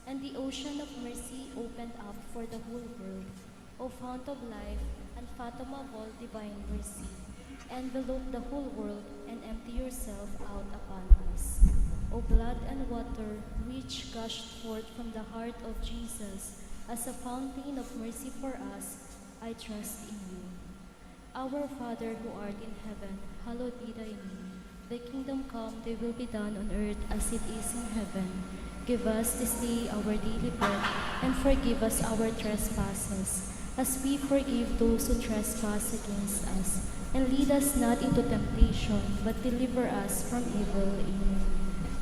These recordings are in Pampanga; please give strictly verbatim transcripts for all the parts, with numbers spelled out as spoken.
And the ocean of mercy opened up for the whole world. O fount of life, unfathomable divine mercy, envelope the whole world and empty yourself out upon us. O blood and water, which gushed forth from the heart of Jesus as a fountain of mercy for us, I trust in you. Our Father who art in heaven, hallowed be thy name. Thy kingdom come, thy will be done on earth as it is in heaven. Give us this day our daily bread, and forgive us our trespasses, as we forgive those who trespass against us. And lead us not into temptation, but deliver us from evil. Amen.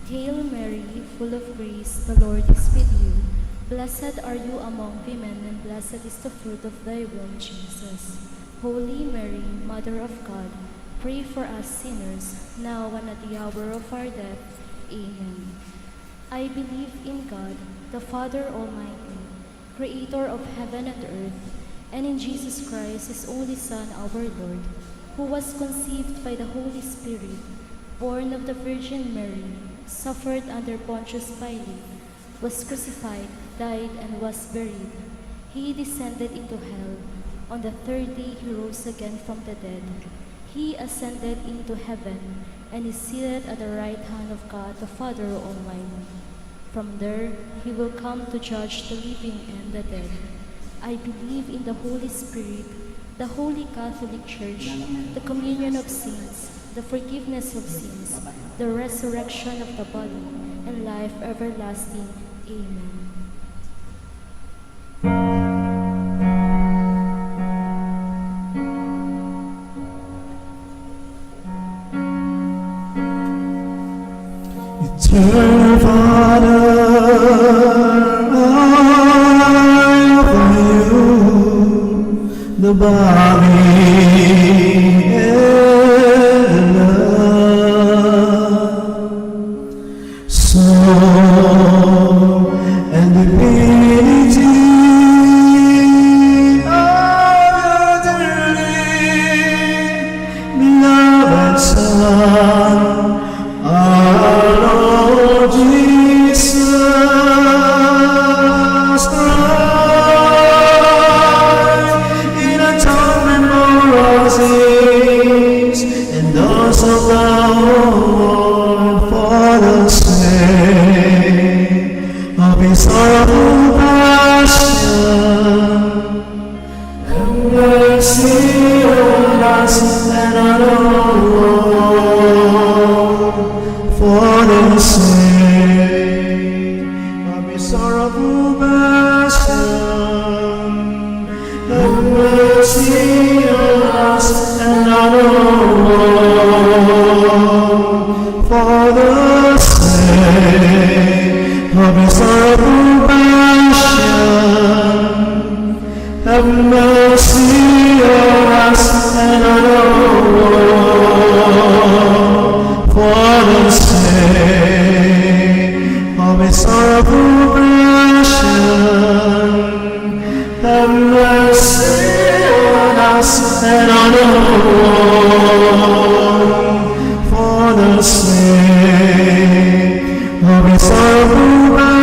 Hail Mary, full of grace, the Lord is with you. Blessed are you among women, and blessed is the fruit of thy womb, Jesus. Holy Mary, Mother of God, pray for us sinners, now and at the hour of our death. Amen. I believe in God, the Father Almighty, creator of heaven and earth, and in Jesus Christ, his only Son, our Lord, who was conceived by the Holy Spirit, born of the Virgin Mary, suffered under Pontius Pilate, was crucified, died, and was buried. He descended into hell. On the third day he rose again from the dead. He ascended into heaven and is seated at the right hand of God the Father Almighty. From there he will come to judge the living and the dead. I believe in the Holy Spirit, the Holy Catholic Church, the communion of saints, the forgiveness of sins, the resurrection of the body, and life everlasting. Amen. Eternal Father, I offer you the body and the blood, soul and divinity of your dearly beloved Son, our Lord Jesus Christ, in atonement for our sins and those of the whole world, for the sake of his sorrowful passion. Have mercy on us and on the whole world, for the sake of his sorrowful passion. Have mercy on us and on the whole world, for the sake of his sorrowful passion. Have mercy on us and on the whole world, for the sake of his sorrowful passion. Have mercy on us and on the whole world, for the sake of his sorrowful passion.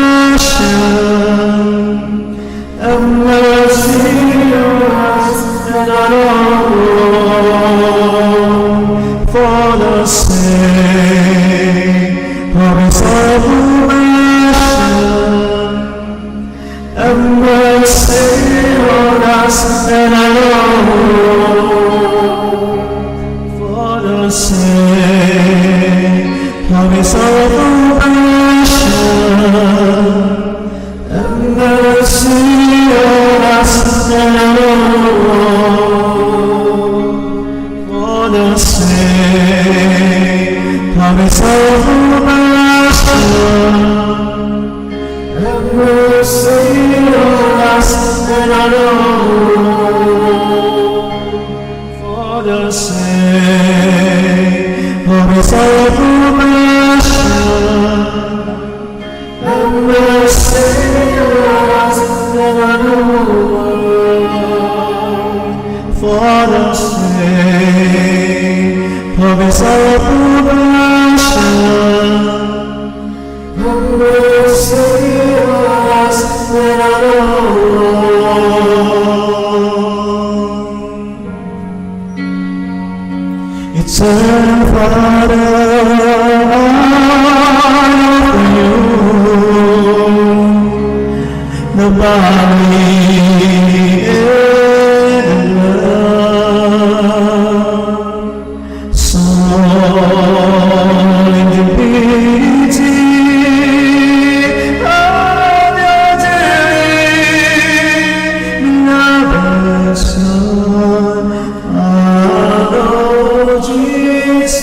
Have mercy on us and on the whole world, for the sake of his sorrowful passion. Have mercy on us and on the whole world, for the sake of his sorrowful passion. Have mercy on us and on the whole world, for the sake of his sorrowful passion. Have mercy on us and on the whole world, for the sake of his sorrowful passion. Have mercy on us and on the whole world, for the sake of his sorrowful passion. Have mercy Father, I offer you the body and the blood, solemnly of your dearly beloved Son, our Lord Jesus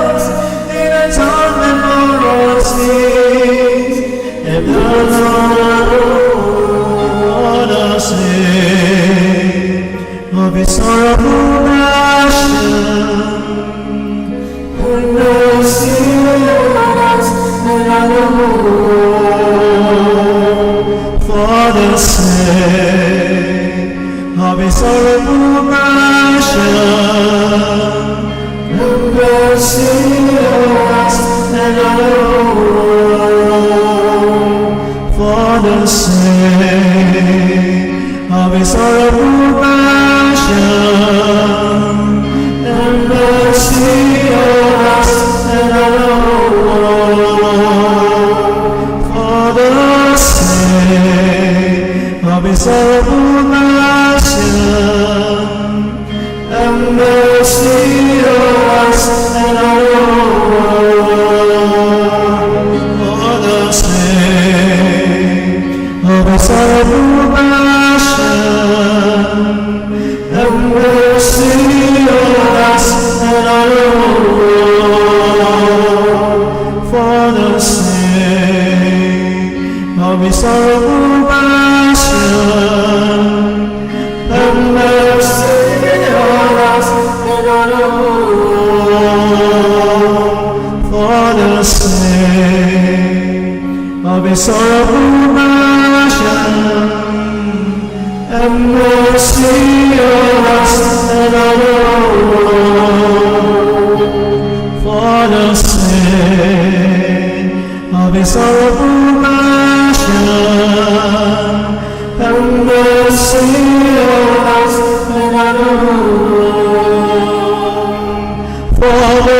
Christ, in atonement for our sins, and the Lord us of his sorrowful passion. Have mercy on us, and our Lord. For the sake of his sorrowful passion, have mercy on us, and our Lord. For the sake of his sorrowful passion, have mercy on us, and our Lord. For the sake of his sorrowful passion, have mercy on us, and our Lord. For the sake of his sorrowful passion, have mercy on us, and our Lord. For the sake of his sorrowful passion, have mercy on us, and our Lord. For the sake of his sorrowful passion, have mercy on us, and our Lord. For the sake of his sorrowful passion, have mercy on us, and our Lord. For the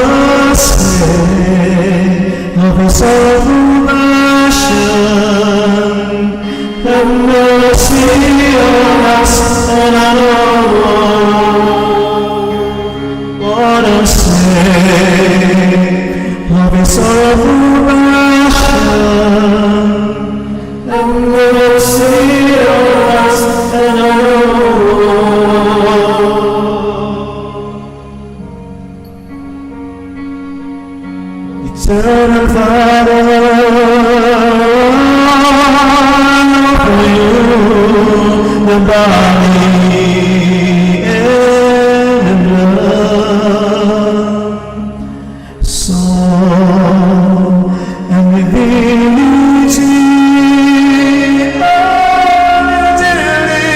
sake of his sorrowful passion, have mercy on us, and our Lord. For the sake of his sorrowful passion, have mercy on us, and our Lord. Eternal Father, I offer you the body and the blood, soul and divinity of your dearly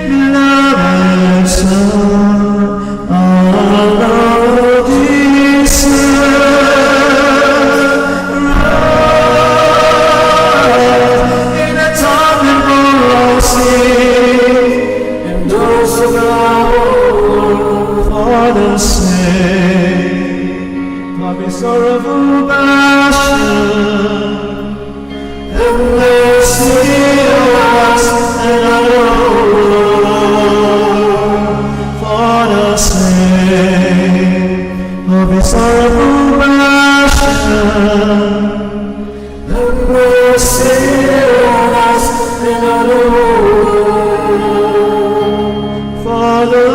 beloved Son, our Lord Jesus Christ, in atonement for our sins, and those of the whole world. For the sake of his sorrowful passion, have mercy on us, and our Lord. For the sake of his sorrowful passion, have mercy on us, and our Lord. For the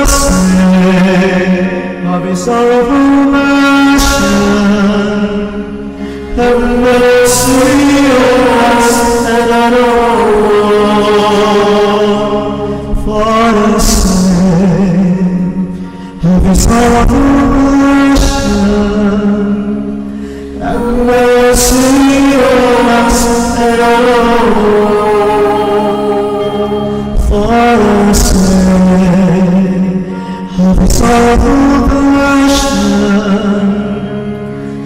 sake of his sorrowful passion, have mercy on us, and our Lord. For the sake of his sorrowful passion, have mercy on us, and our Lord. For the sake of his sorrowful passion,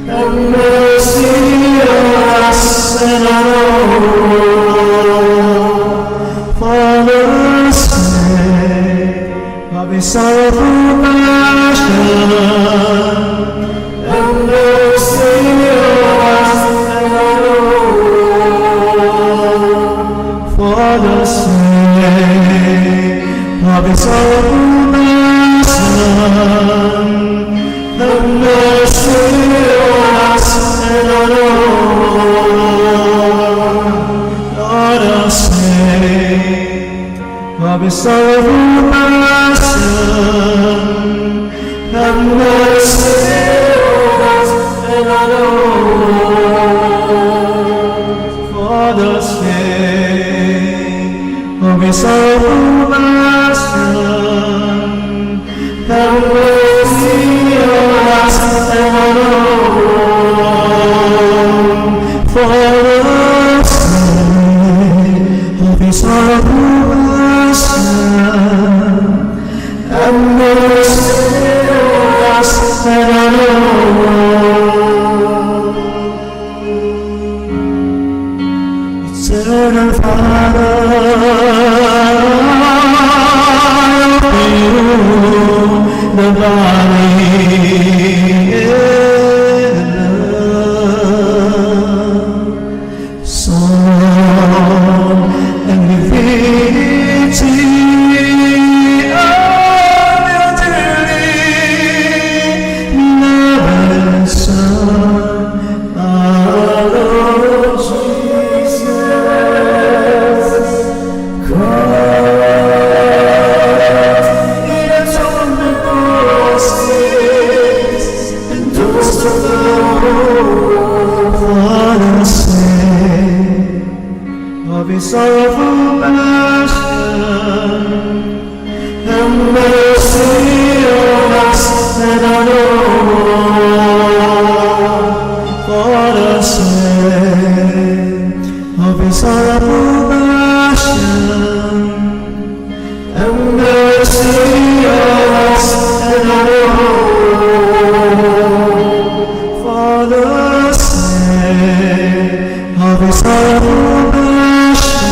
have mercy on us, and our Lord. For the sake Have mercy on us and on all. For the sake of his sorrowful passion, have mercy on us and on all. For the sake of his sorrowful passion, have mercy on us and on all. Eternal Father, open the body and the blood, soul and divinity are made never so. Our Lord Jesus Christ, in atonement for our sins and those of the whole world, for the sake of his sorrowful passion, have mercy on us and on all. For the sake of his sorrowful passion, have mercy on us and on all. For the sake of his sorrowful passion,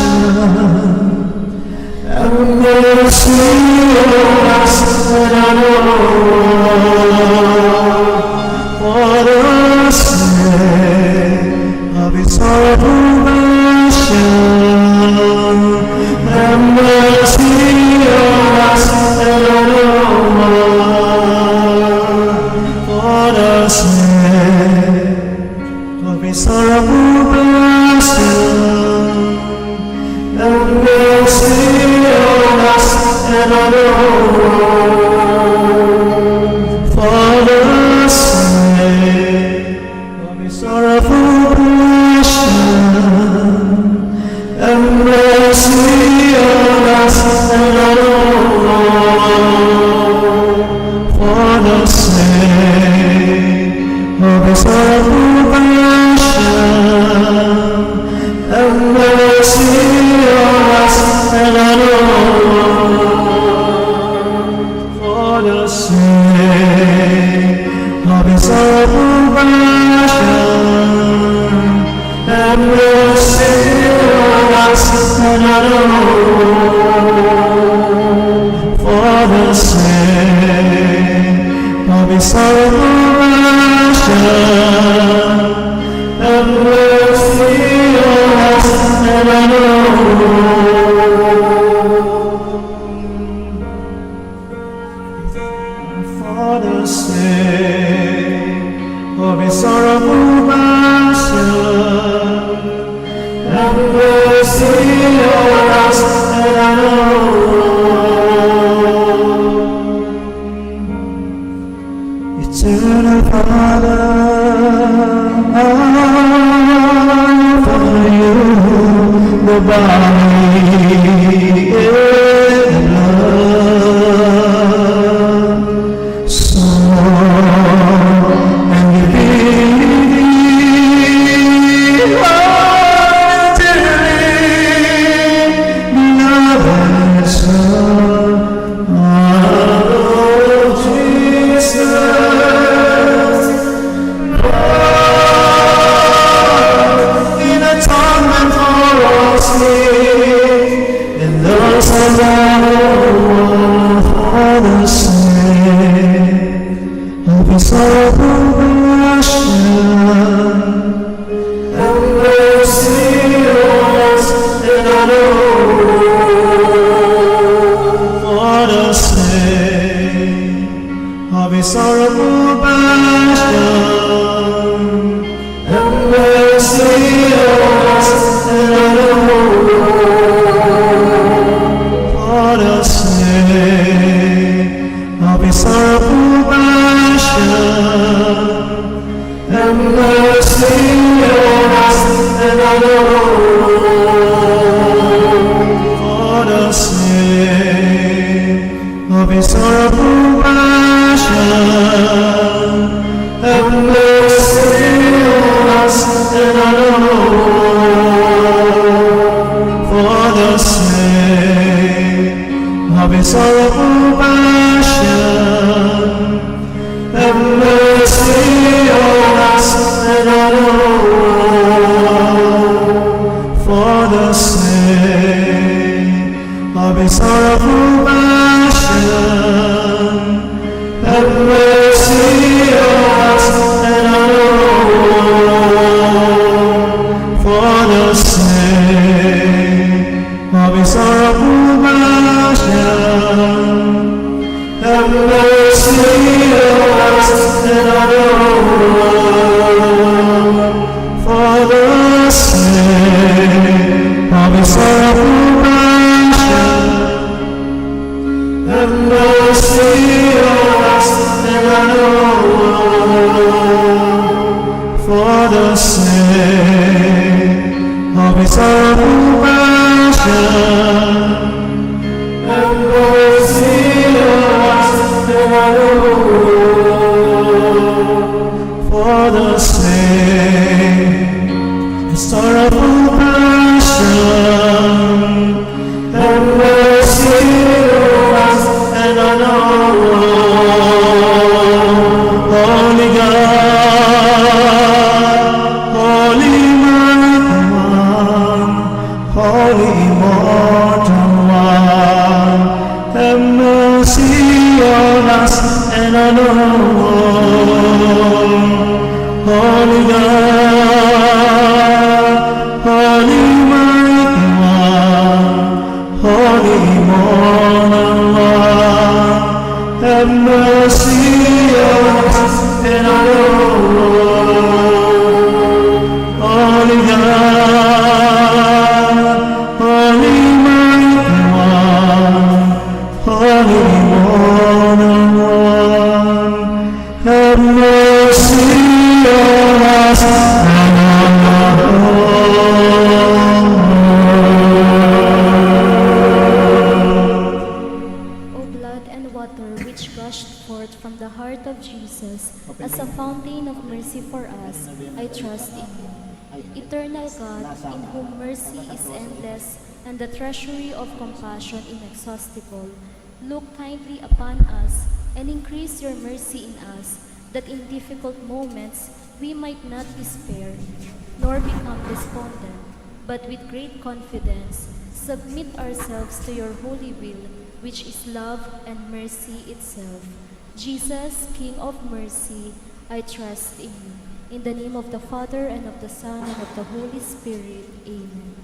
have mercy on us and on all. For the sake of his sorrowful passion, have mercy on us and on all. For the sake of his sorrowful passion, have mercy on us and on all. For the sake of his sorrowful passion, have mercy on us and on all. For the sake of his sorrowful passion, have mercy on us and on all. For the sake of his sorrowful passion, have mercy on us and on all. For the sake of his sorrowful passion, have mercy on us and on all. For the sake of his sorrowful passion, have mercy on us and on all. Eternal Father, I offer you the body and the blood, soul and divinity of the beloved Son, our Lord Jesus Christ, in atonement for our sins For the sake of his sorrowful passion, have mercy on us and on our world. For the sake of his sorrowful passion, have mercy on us and on our world. For the sake of sorrowful passion, have mercy on us and on our world. Holy God, Holy Mighty One, Holy Immortal One, have mercy on us and on our world. Holy God, Holy Mighty One, Holy Immortal One, have mercy on us and on our world. Holy God, Holy Mighty One, Holy Immortal One, have mercy on us and on our world. O blood and water which gushed forth from the heart of Jesus as a fountain of mercy for us, I trust in you. Eternal God, in whom mercy is endless and the treasury of compassion inexhaustible, look kindly upon us and increase your mercy in us, that in difficult moments we might not despair nor become despondent, but with great confidence submit ourselves to your holy will, which is love and mercy itself. Jesus, King of mercy, I trust in you. In the name of the Father, and of the Son, and of the Holy Spirit. Amen.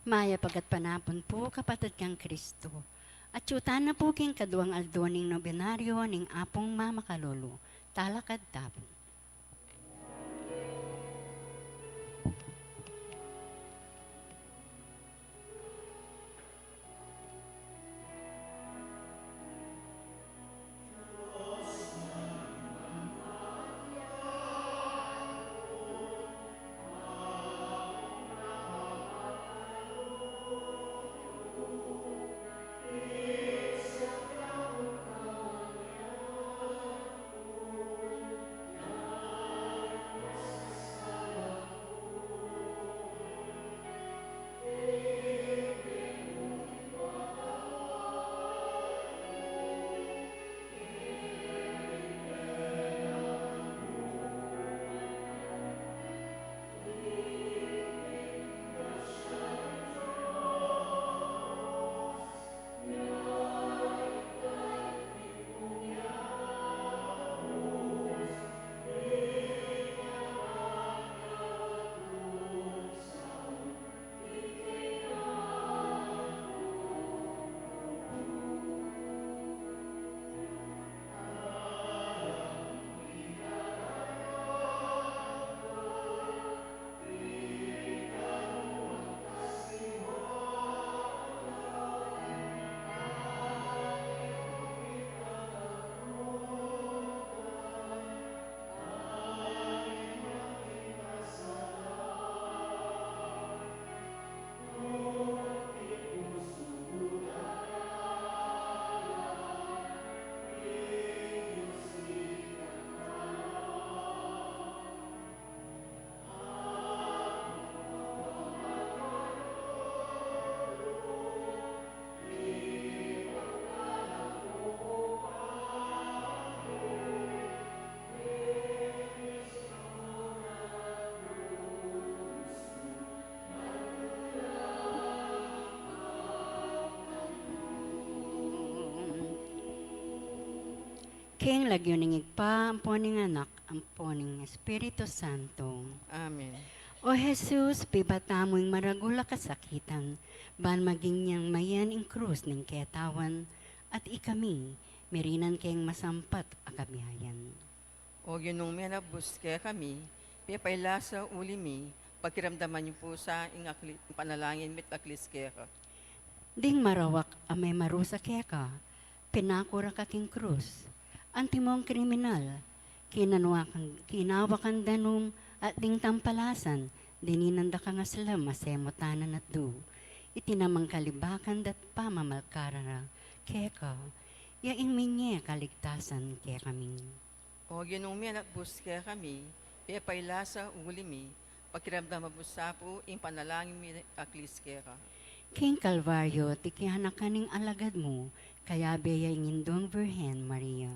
Mayap a gatpanapun pu, kapatad kang Kristo. Atyu tana pu king kaduang aldo ning nobenaryo ning Apung Mamakalulu. Talakad ta pu. King lagyu ning Ibpa, ampo ning Anak, ampo ning Espiritu Santo. Amen. O Jesus, pibata mu ing maragul a kasakitan, ban maging yang mayan ing krus ning ketawan, at ikami, mirinan keng masampat a kabiayan. O Ginung mi, anakbus kekami, pepailasa uli mi, pakiramdaman yu pu sa ing akli-, panalangin mi't aklis keka. Ding marawak a memarusa keka, pinaku ra ka king krus. Antimong kriminal, kinawakan, kinawakan danum at ding tampalasan, dininan da kang aslam a semot a nanatdu. Iti namang kalibakan da't pamamalkara ra keka, ya ing minye kaligtasan kekami. O Ginung mi, anakbus kekami, pepailasa uli mi, pakiramdaman mu sa pu ing panalangin mi't aklis keka. King Kalbaryo, tiki anakan ning alagad mu, kayabe ya ing Indung Virgen Maria.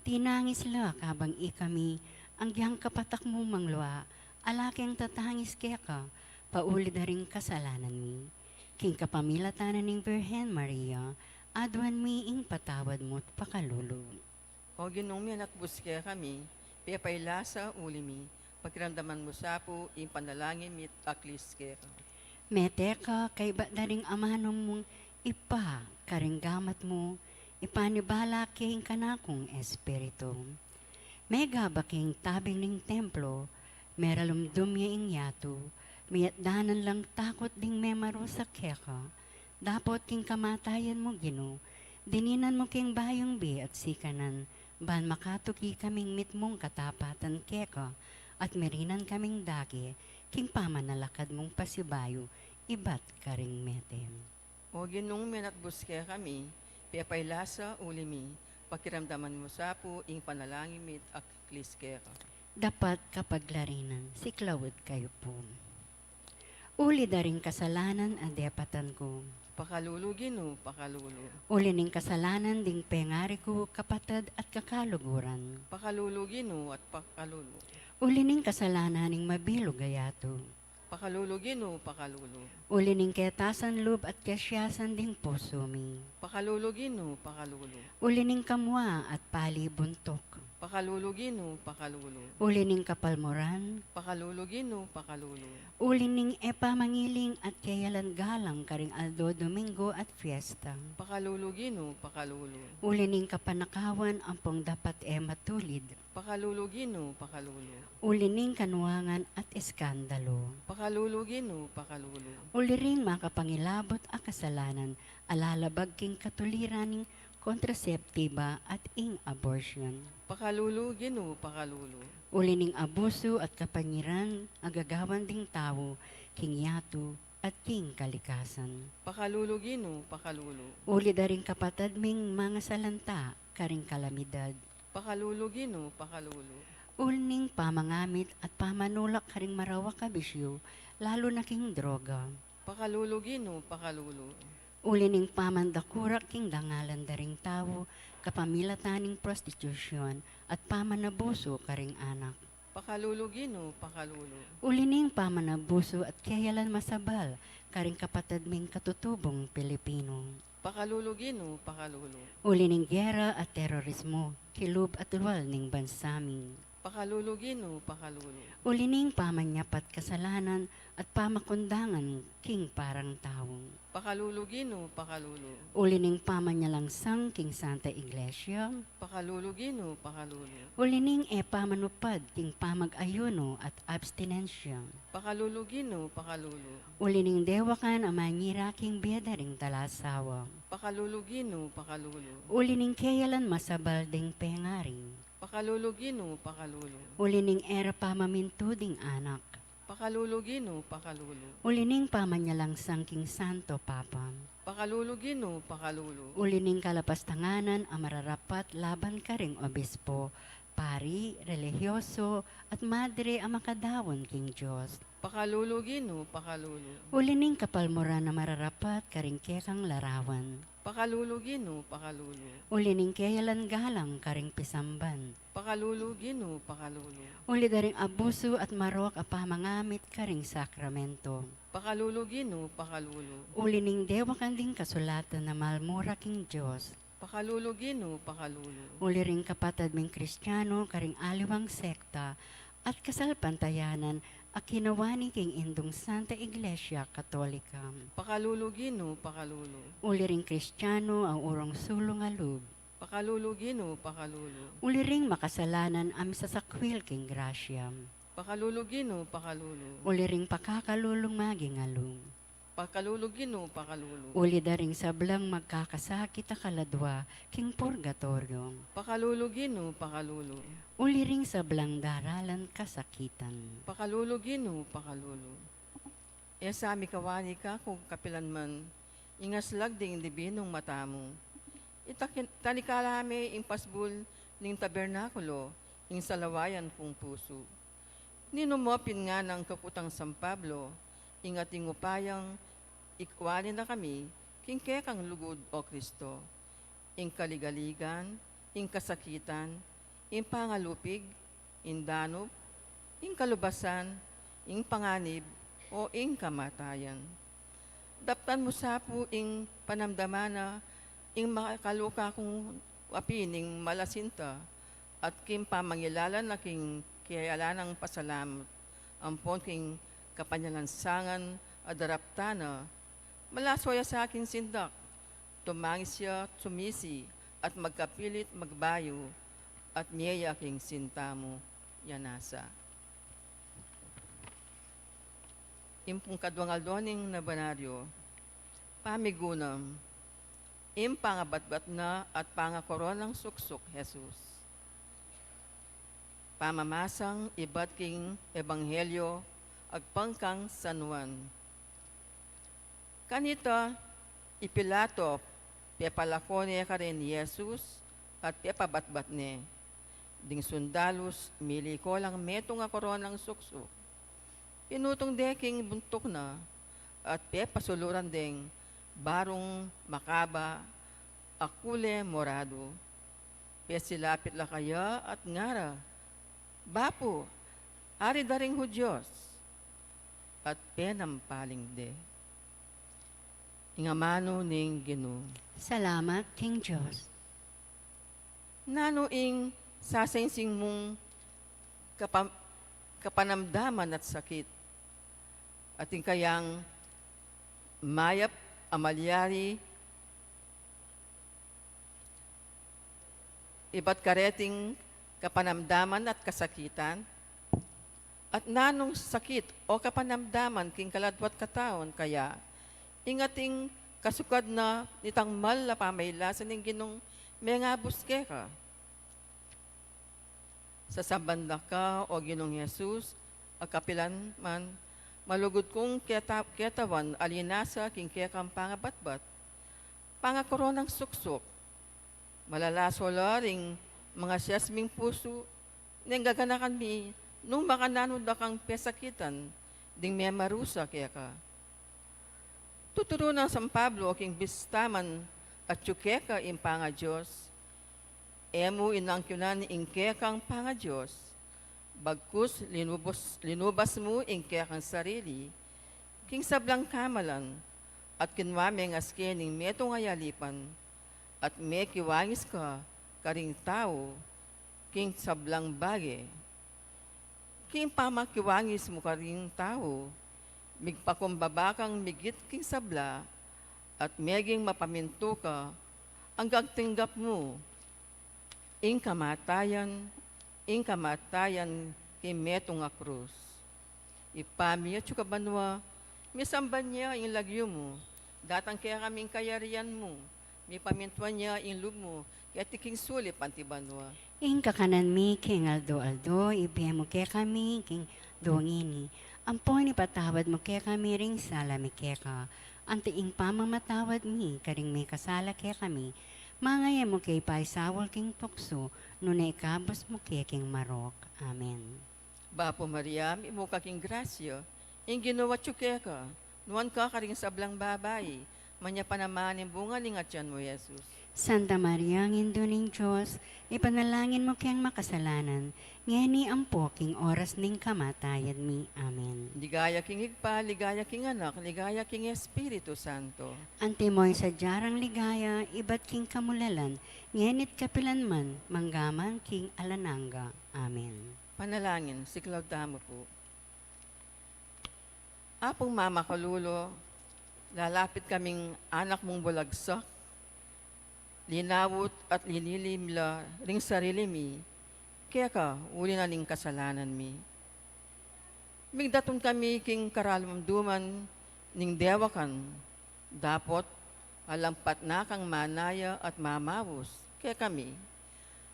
Tinangis la kabang ikami, agyang kapatak mu manglua, ala keng tatangis keka, pauli da ring kasalanan mi. King kapamilatan na ning Virgen Maria, aduan mi ing patawad mu't pakalulu. O Ginung mi, anakbus kekami, pepailasa uli mi, pakiramdaman mu sa pu ing panalangin mi't aklis keka. Mete ka kaybat da ring amanum mung Ibpa, karing gamat mu, ipanibala ke ing kanakung espiritu. Megaba king tabing ning templo, meralumdum ya ing yatu, miyatdanan lang takut ding memarusa keka. Dapot king kamatayan mu, Ginu, dininan mu keng bayung bie at sikanan, ban makatuki kaming mitmung katapatan keka, at mirinan kaming dake king pamanalakad mung pasibayu ibat karing mete. O Ginung mi, anakbus kekami, pepailasa uli mi, pakiramdaman mu sa pu ing panalangin mi't aklis keka. Dapat kapaglarinan, siklaud kayu pu. Uli da ring kasalanan a depatan ku. Pakalulu, Ginu, pakalulu. Uli ning kasalanan ding pengari ku, kapatad at kakaluguran. Pakalulu, Ginu, at pakalulu. Uli ning kasalanan ning mabilug a yatu. Pakalulu, Ginu, pakalulu. Uli ning ketasan lub at kesiasan ding pusu mi. Pakalulu Ginu, pakalulu. Uli ning kamua at pali buntuk. Pakalulu Ginu, pakalulu. Uli ning kapalmuran. Pakalulu Ginu, pakalulu. Uli ning e pamangiling at keyalan galang karing aldo Domingo at fiesta. Pakalulu Ginu, pakalulu. Uli ning kapanakawan ampong dapat e matulid. Pakalulu Ginu, pakalulu. Uli ning kanuangan at eskandalu. Pakalulu Ginu, pakalulu. Uli ring makapangilabut a kasalanan a lalabag king katuliran ning kontraseptiba at ing abortion. Pakalulu Ginu, pakalulu. Uli ning abusu at kapanyiran a gagawan ding tau king yatu at king kalikasan. Pakalulu Ginu, pakalulu. Uli da ring kapatad ming mangasalanta karing kalamidad. Pakalulu Ginu, pakalulu. Uli ning pamangamit at pamanulak karing marawak a bisyu, lalu na king droga. Pakalulu Ginu, pakalulu. Uli ning pamandakurak king dangalan da ring tau kapamilatan ning prostitusyon at pamanabusu karing anak. Pakalulu Ginu, pakalulu. Uli ning pamanabusu at keyalan masabal karing kapatad ming katutubung Pilipino. Pakalulu Ginu, pakalulu. Uli ning gera at terorismo kilub at lual ning bansa mi. Pakalulu Ginu, pakalulu. Uli ning pamanyapat kasalanan at pamakundangan king parang tau. Pakalulu Ginu, pakalulu. Uli ning pamanyalangsang king Santa Iglesia. Pakalulu Ginu, pakalulu. Uli ning e pamanupad king pamag-ayuno at abstinensya. Pakalulu Ginu, pakalulu. Uli ning dewakan a mangira king bie da ring dalasawa. Pakalulu Ginu, pakalulu. Uli ning keyalan masabal ding pengari. Pakalulu Ginu, pakalulu. Uli ning e ra pamamintu ding anak. Pakalulu Ginu, pakalulu. Uli ning pamanyalangsang king Santo Papa. Pakalulu Ginu, pakalulu. Uli ning kalapastanganan a mararapat laban karing obispo, pari, relihiyoso, at madre a makadaun king Dios. Pakalulu Ginu, pakalulu. Uli ning kapalmuran a mararapat karing kekang larawan. Pakalulu Ginu, pakalulu. Uli ning keyalan galang karing pisamban. Pakalulu Ginu, pakalulu. Uli da ring abusu at marok a pamangamit karing sakramento. Pakalulu Ginu, pakalulu. Uli ning dewakan ding kasulatan a malmura king Dios. Pakalulu Ginu, pakalulu. Uli ring kapatad ming Kristiano karing aliwang sekta at kasalpantayanan a kinawani king Indung Santa Iglesia Katolika. Pakalulu Ginu, pakalulu. Uli ring Kristiano a urong sulung a lub. Pakalulu Ginu, pakalulu. Uli ring makasalanan a misasakwil king grasya. Pakalulu Ginu, pakalulu. Uli ring pakakalulung magingalu. Pakalulu Ginu, pakalulu. Uli da ring sablang magkakasakit a kaladwa king purgatoryo. Pakalulu Ginu, pakalulu. Uli ring sablang daralan kasakitan. Pakalulu Ginu, pakalulu. E sa mikawani ka kung kapilan man ing aslag ding dibinung mata mu. Itakin-, tanikala me ing pasbul ning tabernakulo, ing salawayan kung pusu. Ninu mo pin nganang kakutang San Pablo, ing ating upayang ikwali na kami king kekang lugud, O Kristo, ing kaligaligan, ing kasakitan, ing pangalupig, ing danup, ing kalubasan, ing panganib, o ing kamatayan. Daptan mu sa pu ing panamdaman na ing makaluka kung api ning malasinta, at king pamangilala na king keyalanang pasalamat, ampon king kapanyalansangan a daraptan na, malaso ya sa king sindak, tumangis ya, sumisi, at magkapilit magbayu, at mie ya king sinta mu. Yanasa. Ing pungkadwang aldo ning nobenaryo, pamigunam, ing pangabatbat na at pangakoronang suksuk Jesus. Pamamasang ibat king Ebanghelyo agpang kang San Juan. Kanita i Pilato, pepalako ne karin i Jesus at pepabatbat ne. Ding sundalus, miliko lang metung a koronang suksuk. Pinutung de king buntuk na at pepasuluran deng barung makaba a kule moradu. Pesilapit la kaya at ngara, "Bapu, Ari da ring Hudios!" At penampaling de. Ing amanu ning Ginu. Salamat king Dios. Nanu ing sasainsing mung kapa-, kapanamdaman at sakit? At ing kayang mayap a malyari ibat kareting kapanamdaman at kasakitan? At nanung sakit o kapanamdaman king kaladwa't katawan kaya ing ating kasukad na nitang mal a pamaylasa ning Ginung mengabus keka? Sasamban da ka, O Ginung Jesus, a kapilan man malugud kung keta-, ketawan a linasa king kekang pangabatbat, pangakoronang suksuk. Malalaso la ring mangasias ming pusu, neng gaganakan mi nung makananu da kang pesakitan ding memarusa keka. Tuturu nang San Pablo king bistaman atyu keka ing pangadios, e mu inangkinan ing kekang pangadios, bagkus linubus-, linubas mu ing kekang sarili king sablang kamalan, at kinua me ngas ke ning metung a yalipan, at mekiwangis ka karing tau king sablang bage. King pamakiwangis mu karing tau, migpakumbaba kang migit king sabla, at meging mapamintu ka anggang tinggap mu ing kamatayan, ing kamatayan king metung a krus. Ibpa mi atsu ka banua, misamban ya ing lagyu mu, datang kekami ing kayarian mu, mipamintuan ya ing lub mu, keti king sulip anti banua. Ing kakanan mi king aldo-aldo ibie mu kekami king aldo ngeni. Ampon ipatawad mu kekami ring sala mi keka, anti ing pamamatawad mi karing mikasala kekami. Manga e mu ke paisaul king tuksu, nune ikabus mu ke king marok. Amen. Bapu Maria, mitmu ka king grasya, ing Ginu atyu keka, nuan ka karing sablang babai, manyap a naman ing bunga ning atian mu, Jesus. Santa Maria, Indu ning Dios, ipanalangin mu keng makasalanan, ngeni ampo king oras ning kamatayan mi. Amen. Ligaya king Ibpa, ligaya king Anak, ligaya king Espiritu Santo. Antimo ing sadya rang ligaya, ibat king kamulalan, ngeni't kapilan man, manggaman king alang angga. Amen. Panalangin, siklaud tamu pu. Apung mamakalulu, lalapit kaming anak mung bulagsak, linawut at linilim la ring sarili mi keka uli na ning kasalanan mi. Migdatun kami king karalumduman ning dewakan, dapot alang patna kang manaya at mamaus kekami,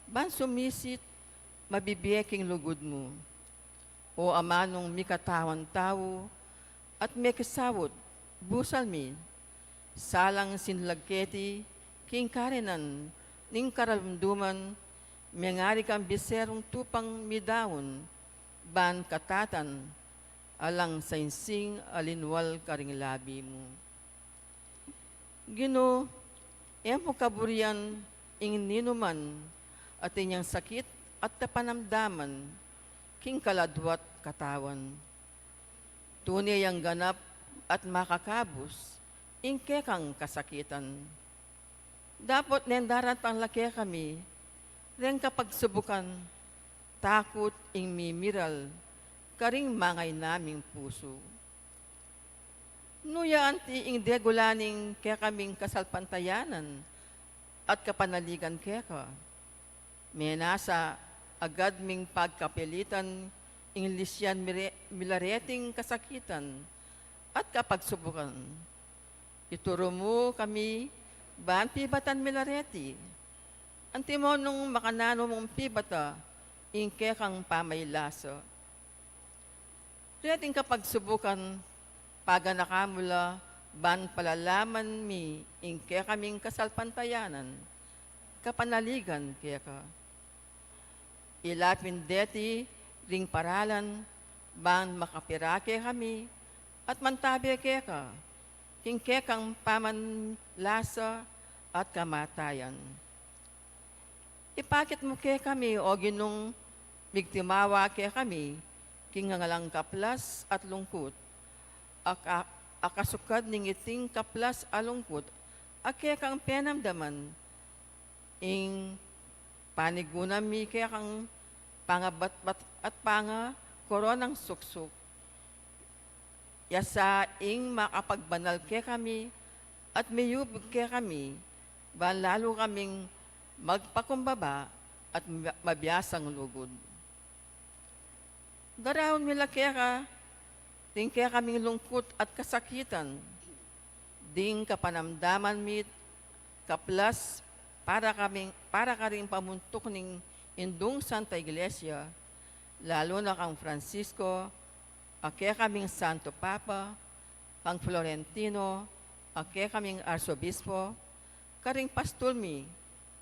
ban sumisit mabibie king lugud mu. O amanung mikatawan tau at mekisaut, busal mi, salang sinlag keti king karinan ning karalumduman, mengari kang biserung tupang midaun, ban katatan alang sainsing a linwal karing labi mu. Ginu, e mu kaburian ing ninuman atin yang sakit at kapanamdaman king kaladwa't katawan. Tune yang ganap at makakabus ing kekang kasakitan. Dapot neng daratang la kekami reng kapagsubukan, takut ing mimiral karing mangaina ming pusu. Nu ya anti ing degula ning kekaming kasalpantayanan at kapanaligan keka? Menasa agad ming pagkapilitan ing lisian mire-, milareting kasakitan at kapagsubukan. Ituru mu kami ban pibatan milareti, antimo nung makananu mung pibata ing kekang pamaylasa. Reting kapagsubukan, paganaka mu la ban palalaman mi ing kekaming kasalpantayanan, kapanaligan keka. Ilapin deti ring paralan ban makapira kekami at mantabe keka king kekang pamanlasa at kamatayan. Ipakit mu kekami, O Ginung migtimawa kekami king alang kaplas at lungkut, at ka-, a kasukad ning iting kaplas a lungkut a kekang penamdaman, ing panigunam mi kekang pangabatbat at pangakoronang suksuk. Ya sa ing makapagbanal kekami at miyubug kekami, ban lalu kaming magpakumbaba at ma-, mabiasang lugud. Daraun mi la keka, ding kekaming lungkut at kasakitan, ding kapanamdaman mi't kaplas para kaming, para karing pamuntuk ning Indung Santa Iglesia, lalu na kang Francisco, a kekaming Santo Papa, kang Florentino, a kekaming Arsobispo, karing pastul mi,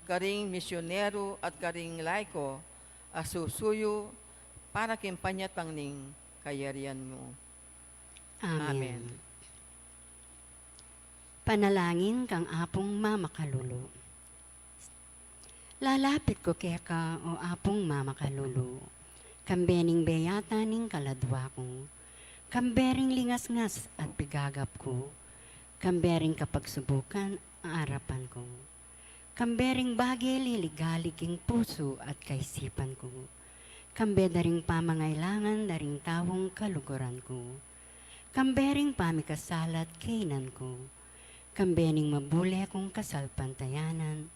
karing misyonero at karing laiko a susuyu para king panyatang ning kayarian mu. Amen. Amen. Panalangin kang Apung Mamakalulu. Lalapit ku keka, o Apung Mamakalulu, kambe ning beyatan ning kaladwa ku, kambe ring lingasngas at pigagap ku, kambe ring kapagsubukan a arapan ku, kambe ring bage liligali king pusu at kaisipan ku, kambe da ring pamangailangan da ring taung kaluguran ku, kambe ring pamikasalat kaynan ku, kambe ning mabule kung kasalpantayanan,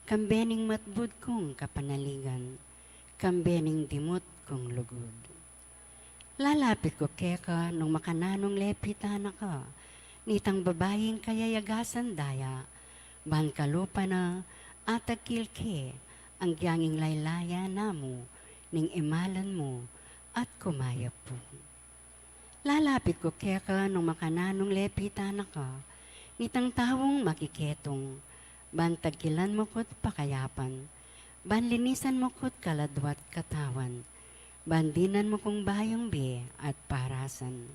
kambe ning matbud kung kapanaligan, kambe ning dimut kung lugud. Lalapit ku keka nung makananung lepitan na ka nitang babaing kayayagasan daya, ban kalupa na atagkil ke anggyang ing laylayan na mu ning imalan mu at kumayap pu. Lalapit ku keka nung makananung lepitan na ka nitang taung makiketung, ban tagkilan mu ku't pakayapan, ban linisan mu ku't kaladwa't katawan, ban dinan mu kung bayung bie at parasan.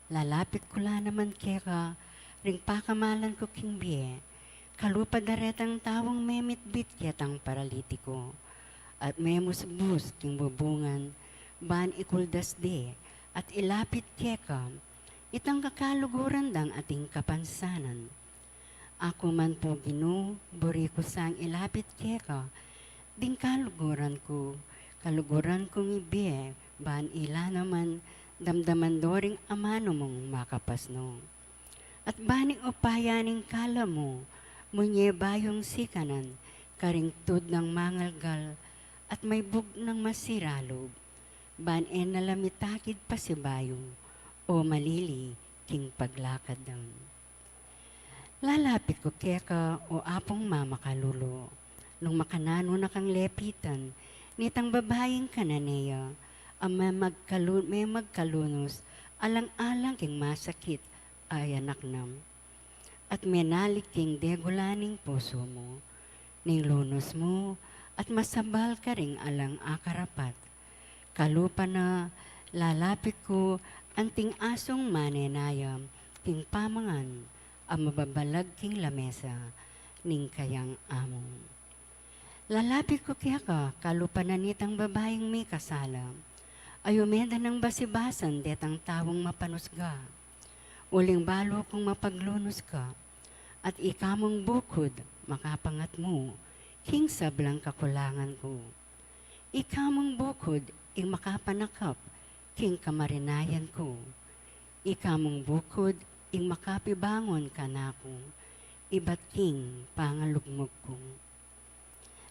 Lalapit ku la naman keka ring pakamalan ku king bie, kalupa da retang taung memitbit ketang paralitiku at memusbus king bubungan, ban ikuldas de at ilapit keka itang kakaluguran dang ating kapansanan. Aku man pu, Ginu, buri ku sang ilapit keka ding kaluguran ku, kaluguran kung ibie, ban ila naman damdaman do ring amanu mung makapasnu. At ban ing upaya ning kalamu mu, munye bayung sikanan karing tud nang mangalgal at maibug nang masira lub, ban e na la mitakid pasibayu o malili king paglakad da. Lalapit ku keka, o Apung Mamakalulu, nung makananu na kang lepitan nitang babaing Cananea, a memagkalu-, memagkalunus alang-alang king masakit a anak na, at menalik king degulan ning pusu mu, ning lunus mu, at masabal karing alang akarapat. Kalupa na, lalapit ku anting asung manenaya king pamangan a mababalag king lamesa ning kayang amu. Lalapit ku keka, kalupa na nitang babaing mikasala, a yume da nang basibasan detang taung mapanusga. Uling balu kung mapaglunus ka, at ika mung bukud makapangatmu king sablang kakulangan ku. Ika mung bukud ing makapanakap king kamarinayan ku. Ika mung bukud ing makapibangun kanaku ibat king pangalugmug ku.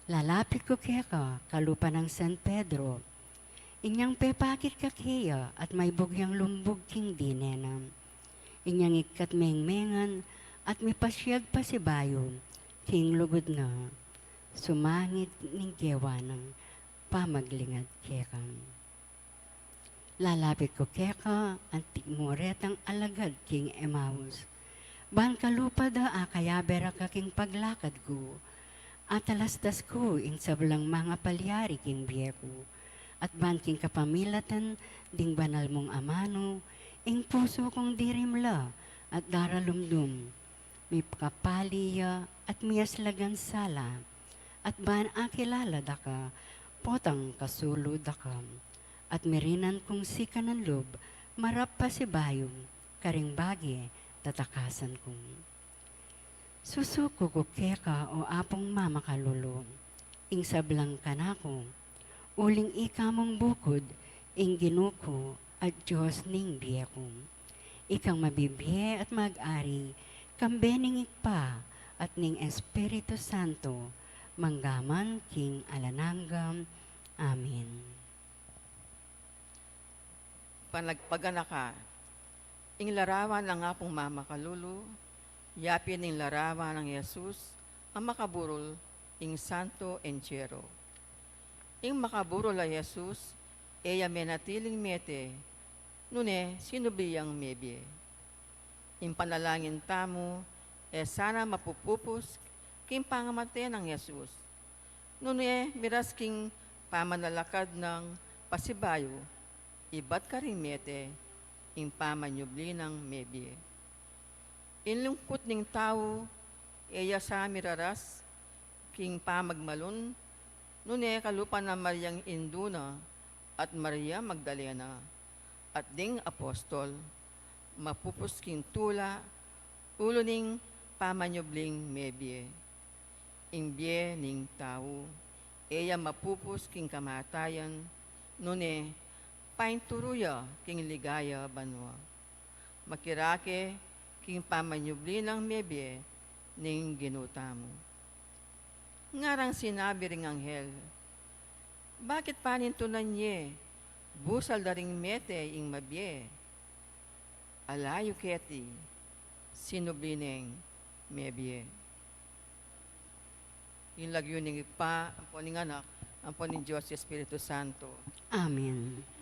Lalapit ku keka, kalupa nang San Pedro, inyang pepakit ka keya at maibug yang lumbug king dine na. Inyang ikkat mengmengan at mipasiag pasibayu king lugud na. Sumangit ning gewa nang pamaglingad keka. Lalapit ku keka, anting mu retang alagad king Emaus. Ban kalupa da akayabe ra ka king paglakad ku, atalastas ku ing sablang mangapalyari king bie ku, at ban king kapamilatan ding banal mung amanu, ing pusu kung dirimla at daralumdum, mipakapali ya at miyaslagan sala, at ban akilala da ka, potang kasulu da ka. At mirinan kung sikanan lub, marap pasibayu, karing bage tatakasan ku. Susuku ku keka, o Apung mamakalulu, ing sablang kanaku, uling ika mung bukud, ing Ginu ku at Dios ning bie ku. Ikang mabibie at mag-ari, kambe ning Ibpa at ning Espiritu Santo, manggaman king alang angga. Amen. Panagpaganaka. Ing larawan nang Apung mamakalulu, yapin ing larawan nang Jesus a makaburul ing Santo Entierro. Ing makaburul a Jesus, e ya menatiling mete, nune sinubli yang mebie. Ing panalangin tamu, e sana mapupupus king pangamate nang Jesus, nune miras king pamanalakad nang pasibayu, ibat karing mete, ing pamanyubli nang mebie. Ing lungkut ning tau, e ya sa miraras king pamagmalun, nune kalupa nang Mariang indu na at Maria Magdalena at ding apostol, mapupus king tula, ulu ning pamanyubling mebie. Ing bie ning tau, e ya mapupus king kamatayan, nune painturu ya king ligaya banua. Makirake king pamanyubli nang mebie ning Ginu tamu. Ngarang sinabi ring anghel, "Bakit panintunan ye? Busal da ring mete ing mabie. Ala yu keti, sinubli neng mebie." Ing lagyu ning Ibpa, ampo ning Anak, ampo ning Dios Espiritu Santo. Amen.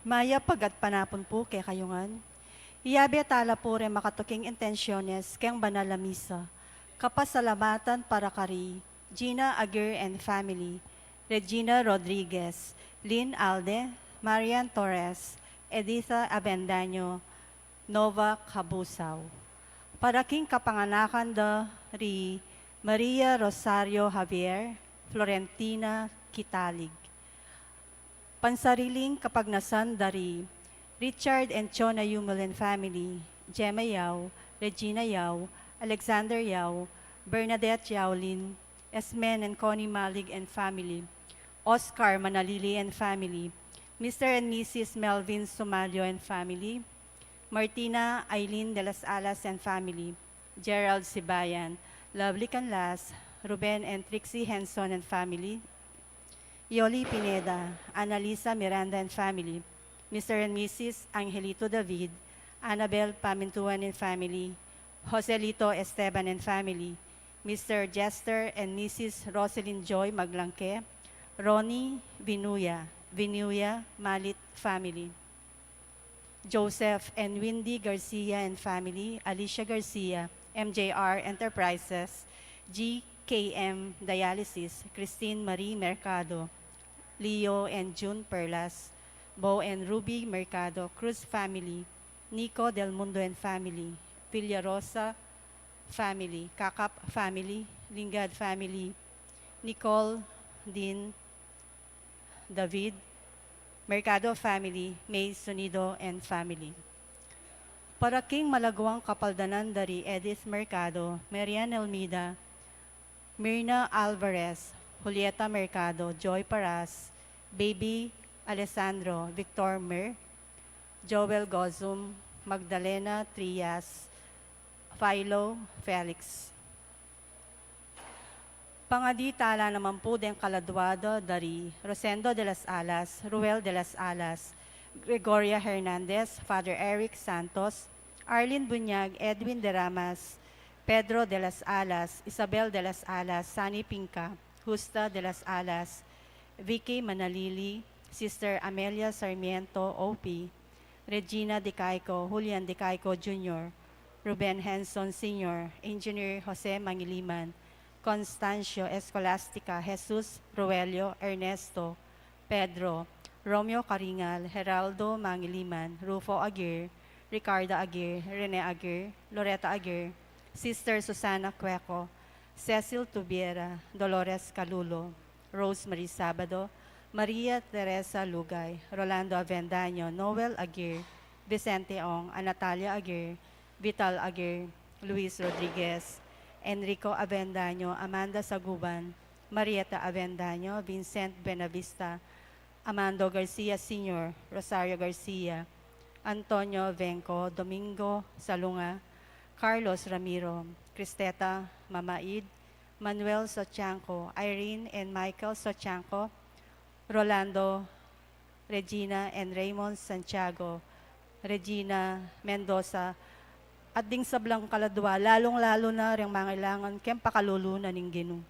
Mayap a gatpanapun pu kekayu ngan. Iyabe tala pu reng makatuking intensyones keng banal a misa. Kapasalamatan para kari Gina Aguirre and family, Regina Rodriguez, Lynn Alde, Marian Torres, Editha Avendaño, Nova Cabusao. Para king kapanganakan da ri Maria Rosario Javier, Florentina Kitalig. Pansariling kapagnasan da ri Richard and Chona Yumel and family, Gemma Yao, Regina Yao, Alexander Yao, Bernadette Yaolin, Esmen and Connie Malig and family, Oscar Manalili and family, Mister and Missus Melvin Sumalio and family, Martina Aileen de las Alas and family, Gerald Sibayan, Lovely Canlas, Ruben and Trixie Henson and family, Yoli Pineda, Annalisa Miranda and family, Mister and Missus Angelito David, Annabel Pamintuan and family, Joselito Esteban and family, Mister Jester and Missus Roselyn Joy Maglangke, Ronnie Vinuya, Vinuya Malit family. Joseph and Windy Garcia and family, Alicia Garcia, M J R Enterprises, G K M Dialysis, Christine Marie Mercado, Leo and June Perlas, Bo and Ruby Mercado, Cruz family, Nico Del Mundo and family, Villarosa family, Kakap family, Lingad family, Nicole Dean David, Mercado family, May Sonido and family. Para king malaguang kapaldanan da ri Edith Mercado, Marian Elmida, Mirna Alvarez, Julieta Mercado, Joy Paras, Baby Alessandro, Victor Mer, Joel Gozum, Magdalena Trias, Philo Felix. Pangadi tala naman pu deng kaladua da da ri Rosendo de las Alas, Ruel de las Alas, Gregoria Hernandez, Father Eric Santos, Arlene Bunyag, Edwin de Ramas, Pedro de las Alas, Isabel de las Alas, Sunny Pinca, Justa de las Alas, Vicky Manalili, Sister Amelia Sarmiento, O P, Regina Dicaico, Julian Dicaico Junior, Ruben Henson Senior, Engineer Jose Mangiliman, Constancio Escolastica, Jesus Roelio, Ernesto, Pedro, Romeo Caringal, Geraldo Mangiliman, Rufo Aguirre, Ricardo Aguirre, Rene Aguirre, Loretta Aguirre, Sister Susana Cueco, Cecil Tubiera, Dolores Calulo, Rosemary Sabado, Maria Teresa Lugay, Rolando Avendaño, Noel Aguirre, Vicente Ong, Anatalia Aguirre, Vital Aguirre, Luis Rodriguez, Enrico Avendaño, Amanda Saguban, Marieta Avendaño, Vincent Buenavista, Amando Garcia Senior, Rosario Garcia, Antonio Venco, Domingo Salunga, Carlos Ramiro, Cristeta Mamaid, Manuel Sotianco, Irene and Michael Sotianco, Rolando, Regina and Raymond Santiago, Regina Mendoza, at ding sablang kaladua, lalung-lalu na reng mangailangan keng pakalulu na ning Ginu.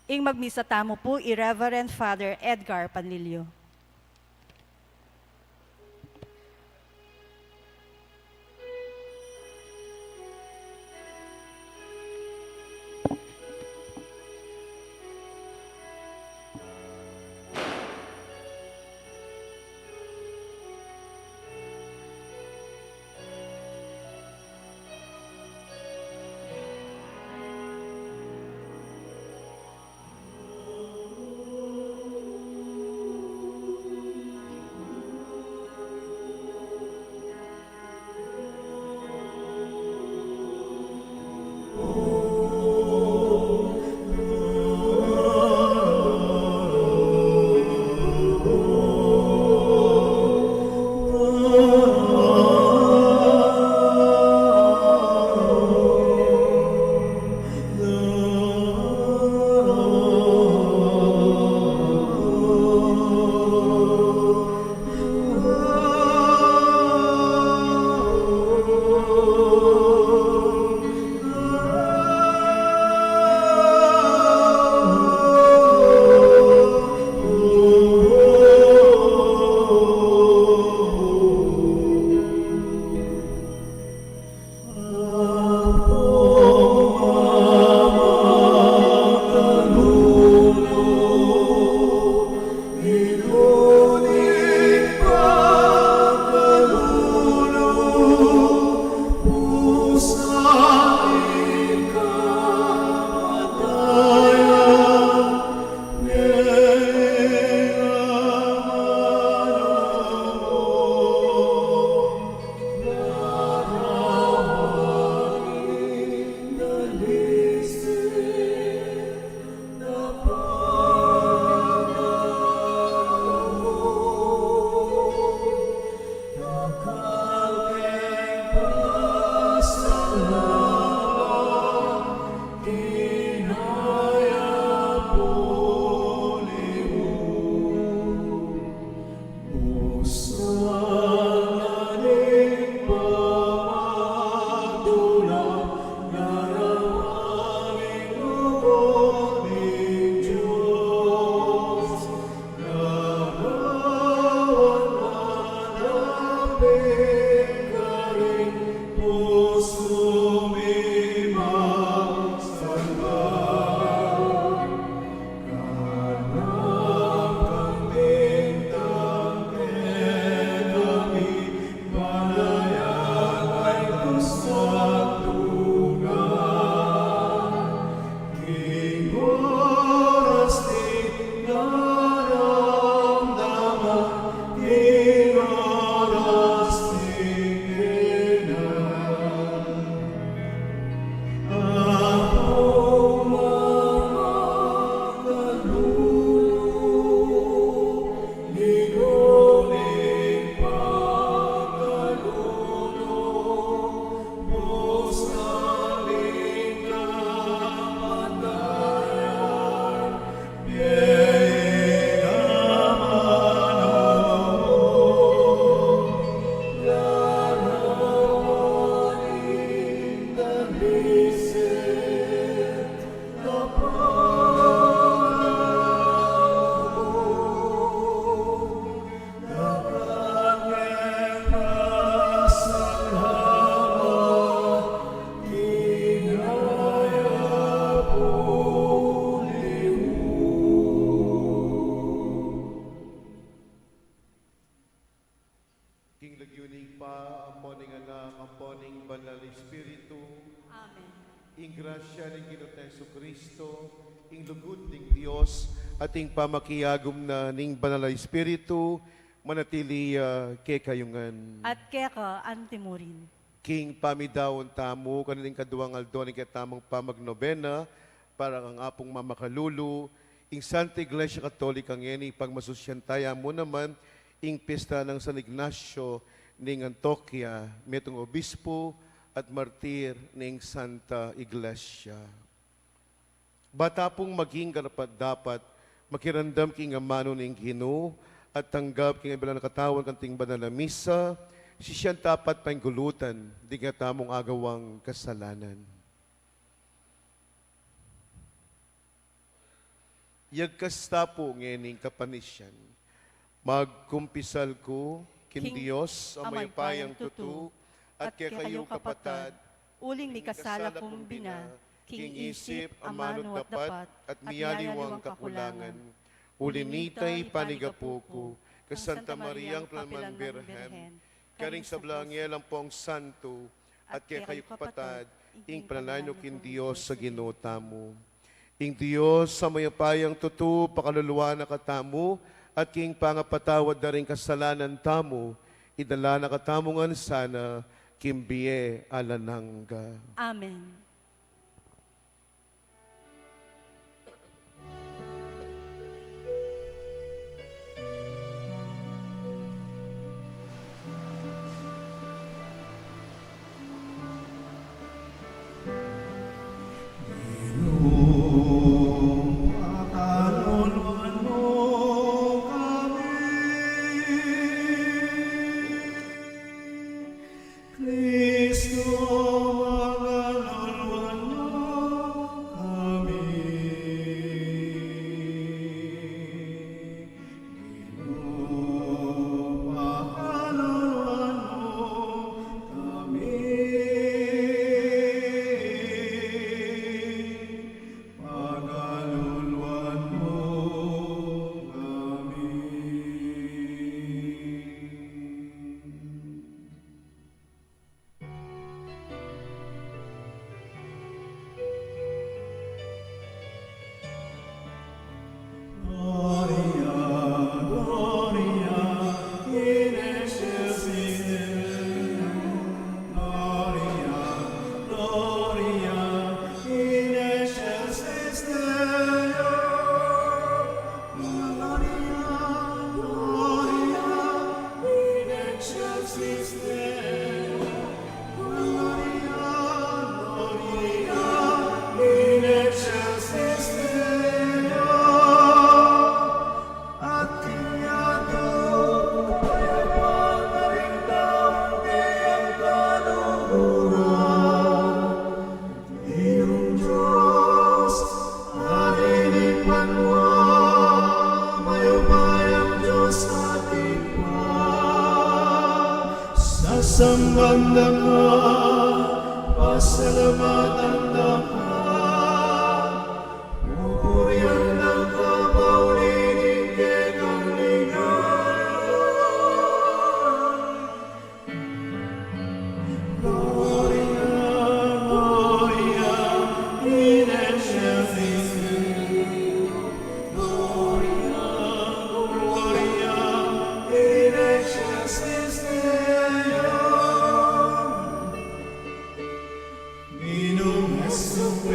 Ing magmisa tamu pu i Reverend Father Edgar Panlilio. Ning Ibpa, ampo ning Anak, ampo ning Banal Espiritu. Amen. Ing grasya ning Ginu tang Jesucristo, ing lugud ning Dios, at ing pamakiagum na ning Banal a Espiritu, manatili ya kekayu ngan. At keka antimurin. King pamidaun tamu, karin ing kaduang aldo ning ketamung pamagnobena, para kang Apung Mamakalulu, ing Santa Iglesia Katolika ngeni, pagmasusyan taya mu naman, ing pista nang San Ignacio ning Antoquia, metung obispu at martir ning Santa Iglesia. Bata pung maging karapat-dapat, makiramdam king amanu ning Ginu, at tanggap king abilan a katawan kanting banal a misa, sisian ta pat paingulutan ding ketamung agawang kasalanan. Yagkas ta pu ngening kapanisian. Magkumpisal ku king Dios a mayupayang tutu, at kekayu kapatad, uling mikasala kung bina, king isip, amanu, dapat, at miyaliwang kakulangan. Uli nita, ipanigapu ku kang Santa Mariang Kapilan man Birhen, karing sablang anghel ampong santo, at kekayu kapatad, ing panalangin yu king Dios a Ginu tamu. Ing Dios a mayupayang tutu, pakaluluan na katamu, at king pangapatawad da ring kasalanan tamu, idala na katamu ngan sana king bie alang angga. Amen. Kristo, pakaluluan mu kami. Ginu, pakaluluan mu kami. Pakaluluan mu kami. Gloria, Gloria in excelsis Deo. Gloria, Gloria in excelsis Deo. Gloria, Gloria in excelsis Deo. Gloria, Gloria in excelsis Deo. At king yatu, kapayapan karing taung kayang kaluguran. Ginung Dios, Ari ning banua, mayupayang Dios at Ibpa, sasamban da ka, pasalamatan da ka, pupurian da ka, mauli ning kekang ligaya. Gloria, Gloria in excelsis Deo. Gloria, Gloria in excelsis Deo. Ginung Jesucristo,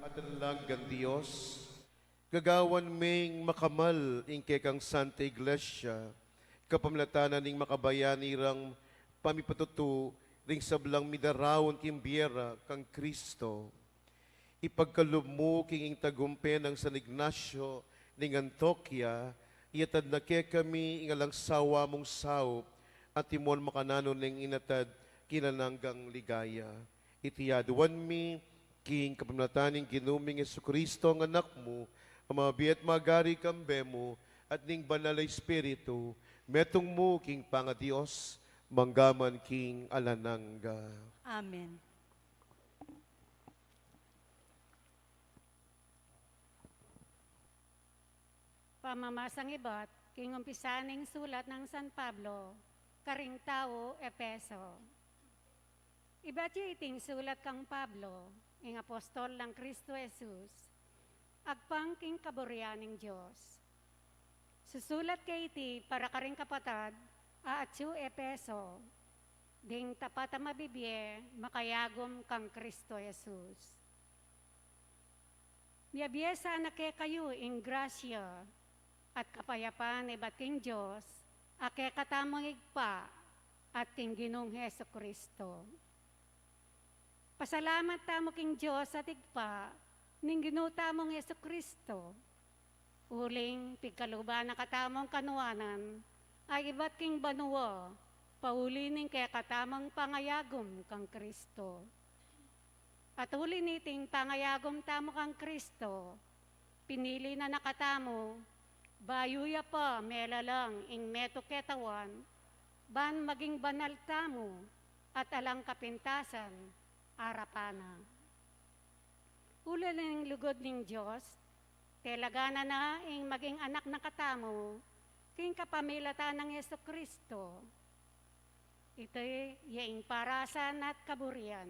At ang langgang Dios, gagawan ming makamal ing kekang Santa Iglesia, kapamilatan ning makabayani rang pamipatutu ring sablang midaraun king bie ra kang Kristo. Ipagkalub mu king ing tagumpe nang San Ignacio ning Antioquia, iatad na kekami ing alang sawa mung saup, at ing makananu neng inatad king alang anggang ligaya. Iti aduan mi king kapamilatan ning Ginu ming Jesucristo, ang Anak mu, a mabie at magari kambe mu, at ning Banal a Espiritu, metung mu king pangaDios, mangga man king alang angga. Amen. Pamamasang ibat king umpisa ning sulat nang San Pablo karing tau Efeso. Ibat ya iting sulat kang Pablo, ing apostol nang Kristo Jesus, agpang king kaburian ning Dios. Susulat ke iti para karing kapatad a atyu Efeso, ding tapat a mabibie makayagum kang Kristo Jesus. Miyabie sana kekayu ing grasya at kapayapan ibat king Dios a kekatamung Ibpa at king Ginung Jesucristo. Pasalamat tamu king Dios at Ibpa ning Ginu tamung Jesucristo, uling pigkaluban na katamung kanuanan a ibat king banua, pauli ning kekatamung pangayagum kang Kristo. At uli niting pangayagum tamu kang Kristo, pinili na na katamu, bayu ya pa melalang ing metung ketawan, ban maging banal tamu at alang kapintasan arapan na. Uli ning lugud ning Dios, telaganan na ing maging anak na katamu, king kapamilatan nang Jesucristo. Iti ya ing parasan at kaburian.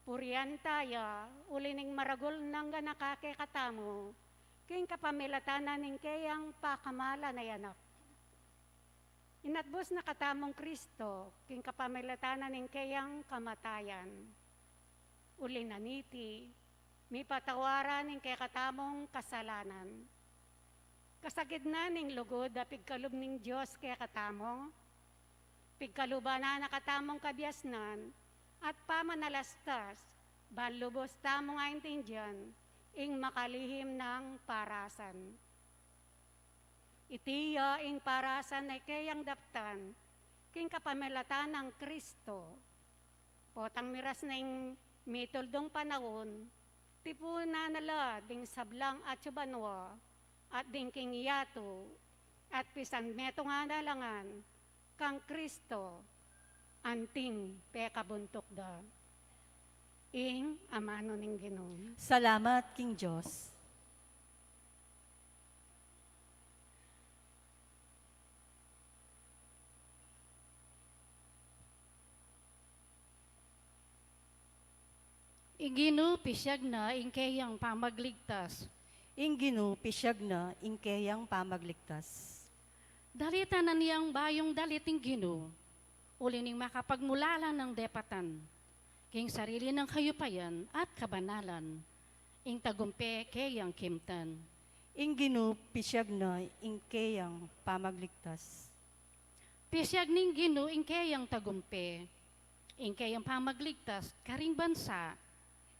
Purian ta ya, uli ning maragul nang ganaka kekatamu, king kapamilatan na ning keyang pakamalan a Anak. Inatbus na katamung Kristo, king kapamilatan na ning keyang kamatayan. Uli na niti, mipatawaran ing kekatamung kasalanan. Kasagid na ning lugud a pigkalub ning Dios kekatamu, pigkaluban na na katamung kabiasnan at pamanalastas, ban lubus tamung aintindian ing makalihim nang parasan. Iti ya ing parasan a keyang daptan, king kapamilatan nang Kristo. Potang miras na ing mituldung panaun, tipunan na la ding sablang atyu banua, at ding king yatu, at pisan metung a nalangan, kang Kristo, anting pekabuntuk da. Ing amanu ning Ginu. Salamat king Dios. Ing Ginu pisiag na ing keyang pamagligtas. Ing Ginu pisiag na ing keyang pamagligtas. Dalitan na niyang bayung dalit ing Ginu, uli ning makapagmulalan nang depatan. King sarili nang kayupayan at kabanalan, ing tagumpe keyang kimtan. Ing Ginu pisiag na ing keyang pamagligtas. Pisiag ning Ginu ing keyang tagumpe, ing keyang pamagligtas karing bansa,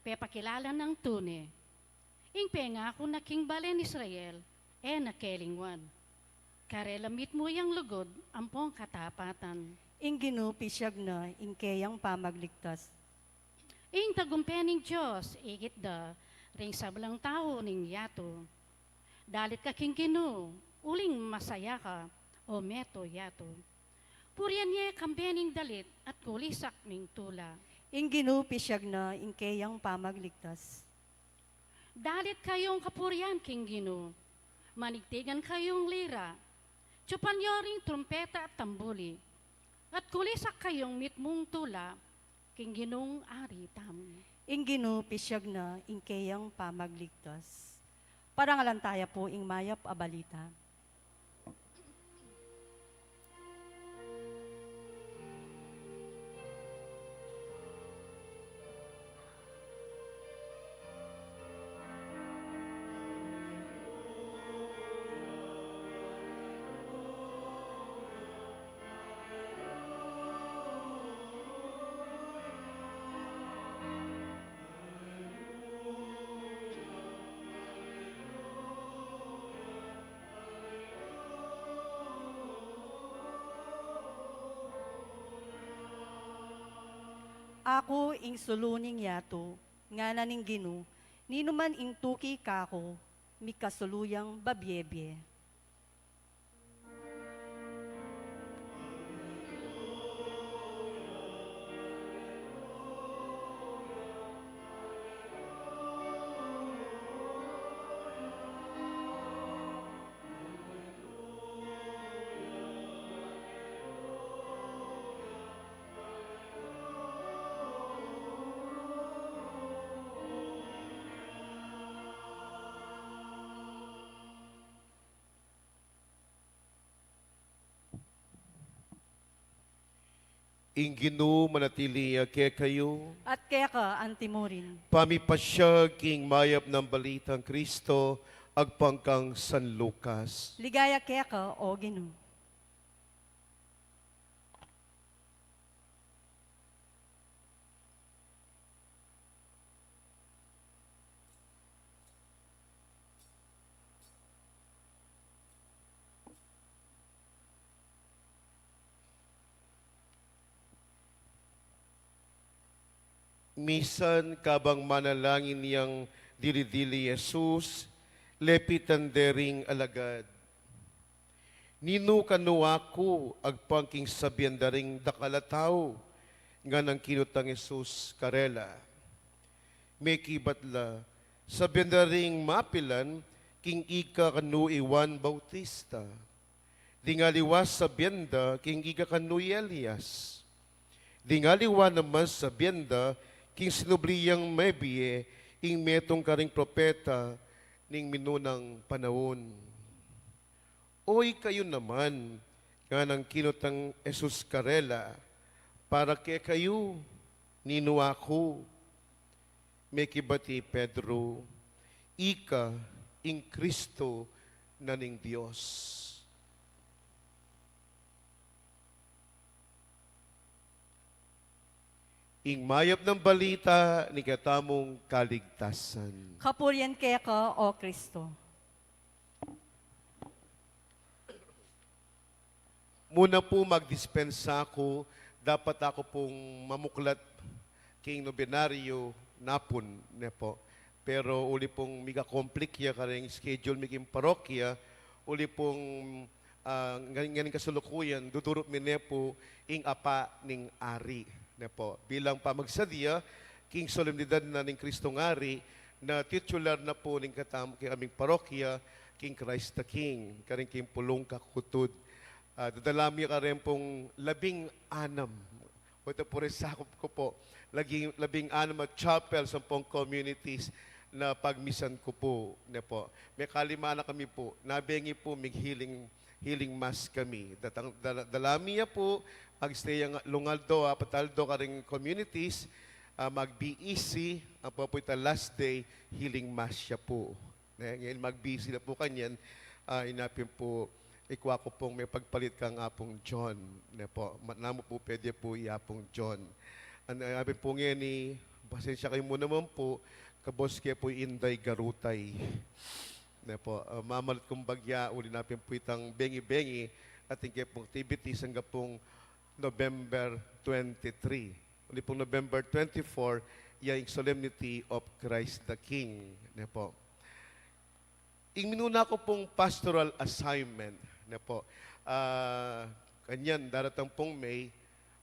pepakilala nang tune. Ing pengaku na king balen Israel, e na kelingwan. Karela mitmu yang lugud ampong katapatan. Ing Ginu pisiag na ing keyang pamagligtas. Ing tagumpe ning Dios ikit da ring sablang tau ning yatu. Dalit ka king Ginu, uling masaya ka, o meto yatu. Purian ye kambe ning dalit at kulisak ning tula. Ing Ginu pisiag na ing keyang pamagligtas. Dalit kayung kapurian king Ginu, manigtigan kayung lira, tsupan yo ring trumpeta at tambuli, at kulisak kayung mitmung tula king Ginung Ari tamu. Ing Ginu pisiag na ing keyang pamagligtas. Parangalan taya pu ing mayap a balita. Aku ing sulu ning yatu, ngana ning Ginu, ninuman ing tuki kaku, mikasulu yang babie-bie. Ing Ginu manatili ya kekayu. At keka antimurin. Pamipasiag king mayap nang balitang Kristo, agpang kang San Lucas. Ligaya keka, o Ginu. Misan kabang manalangin yang dili-dili Jesus, lepitan de ring alagad. Ninu kanu aku agpang king sabian da ring dakal a tau? Nganang kinutang Jesus karela. Mekibat la, sabian da ring mapilan king ika kanu i Juan Bautista. Ding aliwa sabian da king ika kanu i Elias. Ding aliwa naman sabian da king sinubli yang mebie ing metung karing propeta ning minunang panaun. O ikayu naman, nganang kinutang Jesus karela, para kekayu, ninu aku? Mekibat i Pedro, ika ing Kristo na ning Dios. Ing mayap nang balita ning ketamung kaligtasan. Kapurian keka, o Kristo. Muna pu magdispensa aku, dapat aku pung mamuklat king nobenaryo napun, ne po. Pero uli pung miga-complicate ya karing schedule mi king parokya, uli pung, ah, ngan-, ngan kasalukuyan, dudurup mi ne pu ing Apa ning Ari, ne po. Bilang pamagsadya king solemnidad na ning Kristong Ari, na titular na pu ning katam-, king aming parokya, king Christ the King, karing king pulung kakutud. Ah, dadala mi karin pung labing-anam. O, ita pu rin sakup ku pu. Lagi-, labing-anam a chapel, sampung communities na pagmisan ku pu, ne pu. Mekalima na kami pu. Nabengi pu, mig-healing, healing mass kami. Datang, dala-, dala mi ya pu, mag-stay yang lungaldo, apat aldo karing communities, ah, mag-B E C, ang po po ita last day, healing mass ya pu. Ne, ngeni mag-B E C na pu kanyan, ah, ina pin pu, ikwa ku pung mepagpalit kang Apung John, ne pu. Ma-, namu pu pwede pu i Apung John. An, ah, ina pin pu ngeni, pasensya kayu mu naman pu, kabus ke pu Inday Garutay. Ne pu, ah, mamalit kung bagya, uli na pin pu itang bengi-bengi, atin ke pung activities angga pung November twenty-three. Uli pung November twenty-four, ya ing Solemnity of Christ the King. Ne pu. Ing minuna ku pung pastoral assignment, ne pu. Ah, kanyan, daratang pung May,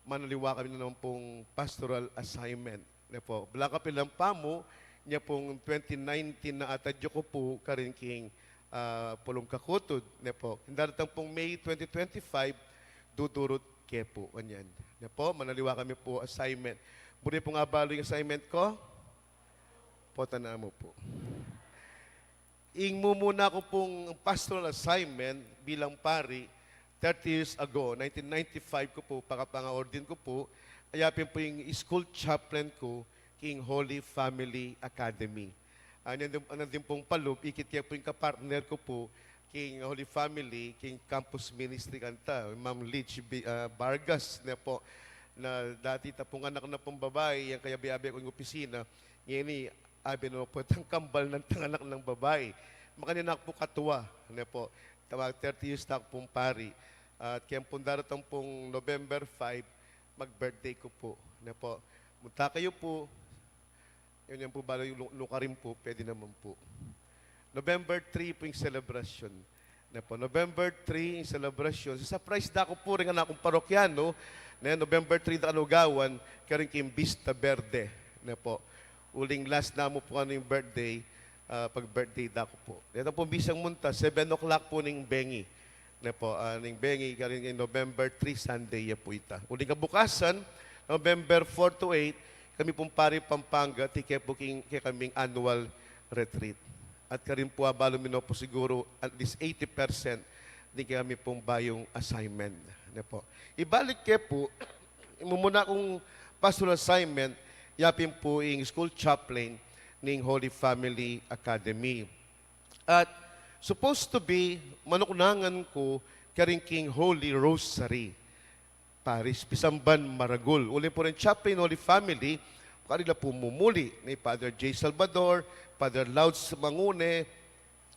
manaliwa kami na naman pung pastoral assignment, ne pu. Bala kapilan pamu, nya pung twenty nineteen na atadyu ku pu, karin king, ah, Pulung Kakutud, ne pu. Ing daratang pung May twenty twenty-five, dudurut ke pu, kanyan. Ne pu, manaliwa kami pu assignment. Buri pung abalu ing assignment ku? Potan na mu pu. Ing mumuna ku pung pastoral assignment bilang pari, thirty years ago, nineteen ninety-five ku pu, pakapanga-ordain ku pu, ya pin pu ing school chaplain ku king Holy Family Academy. Ah, nandin, nandin pung palub, ikit ke pu ing kapartner ku pu king Holy Family, king campus ministry kanta, Ma'am Lidge B-, ah, Vargas, ne pu, na dati ita pung anak na pung babai, yang kayabe-yabe ku king opisina, ngeni, abe no pu itang kambal nang tang anak nang babai. Makanyan na ku pu katua, ne pu. Tama, thirty years na ku pung pari. At kaya pung daratang pung November five, mag-birthday ku pu, ne pu. Munta kayu pu, yan, yan pu, bala yu lu-, lukarin pu, pwede naman pu. November three pu ing celebration. Ne pu, November three ing celebration. Surprise da ku pu ring anak kung parokyano, ne, November three da kanu gawan, karin king Vista Verde, ne pu. Uling last namu pu kanu ing birthday, ah, pag-birthday da ku pu. Deta pu misang munta, seven o'clock pu ning bengi. Ne pu, ah, ning bengi, karin king November three, Sunday ya pu ita. Uling kabukasan, November four to eight, kami pung pari Pampanga, atin ke pu king, kekaming annual retreat. At karin pu abalu mi no pu siguru at least eighty percent ding kekami pung bayung assignment. Ne pu. Ibalik ke pu, mumuna kung pastoral assignment, ya pin pu ing school chaplain ning Holy Family Academy. At supposed to be, manuknangan ku karin king Holy Rosary Parish, pisamban maragul. Uling pu ring chaplain Holy Family, karin la pu mumuli ni Father J Salvador, Father Louds Mangune,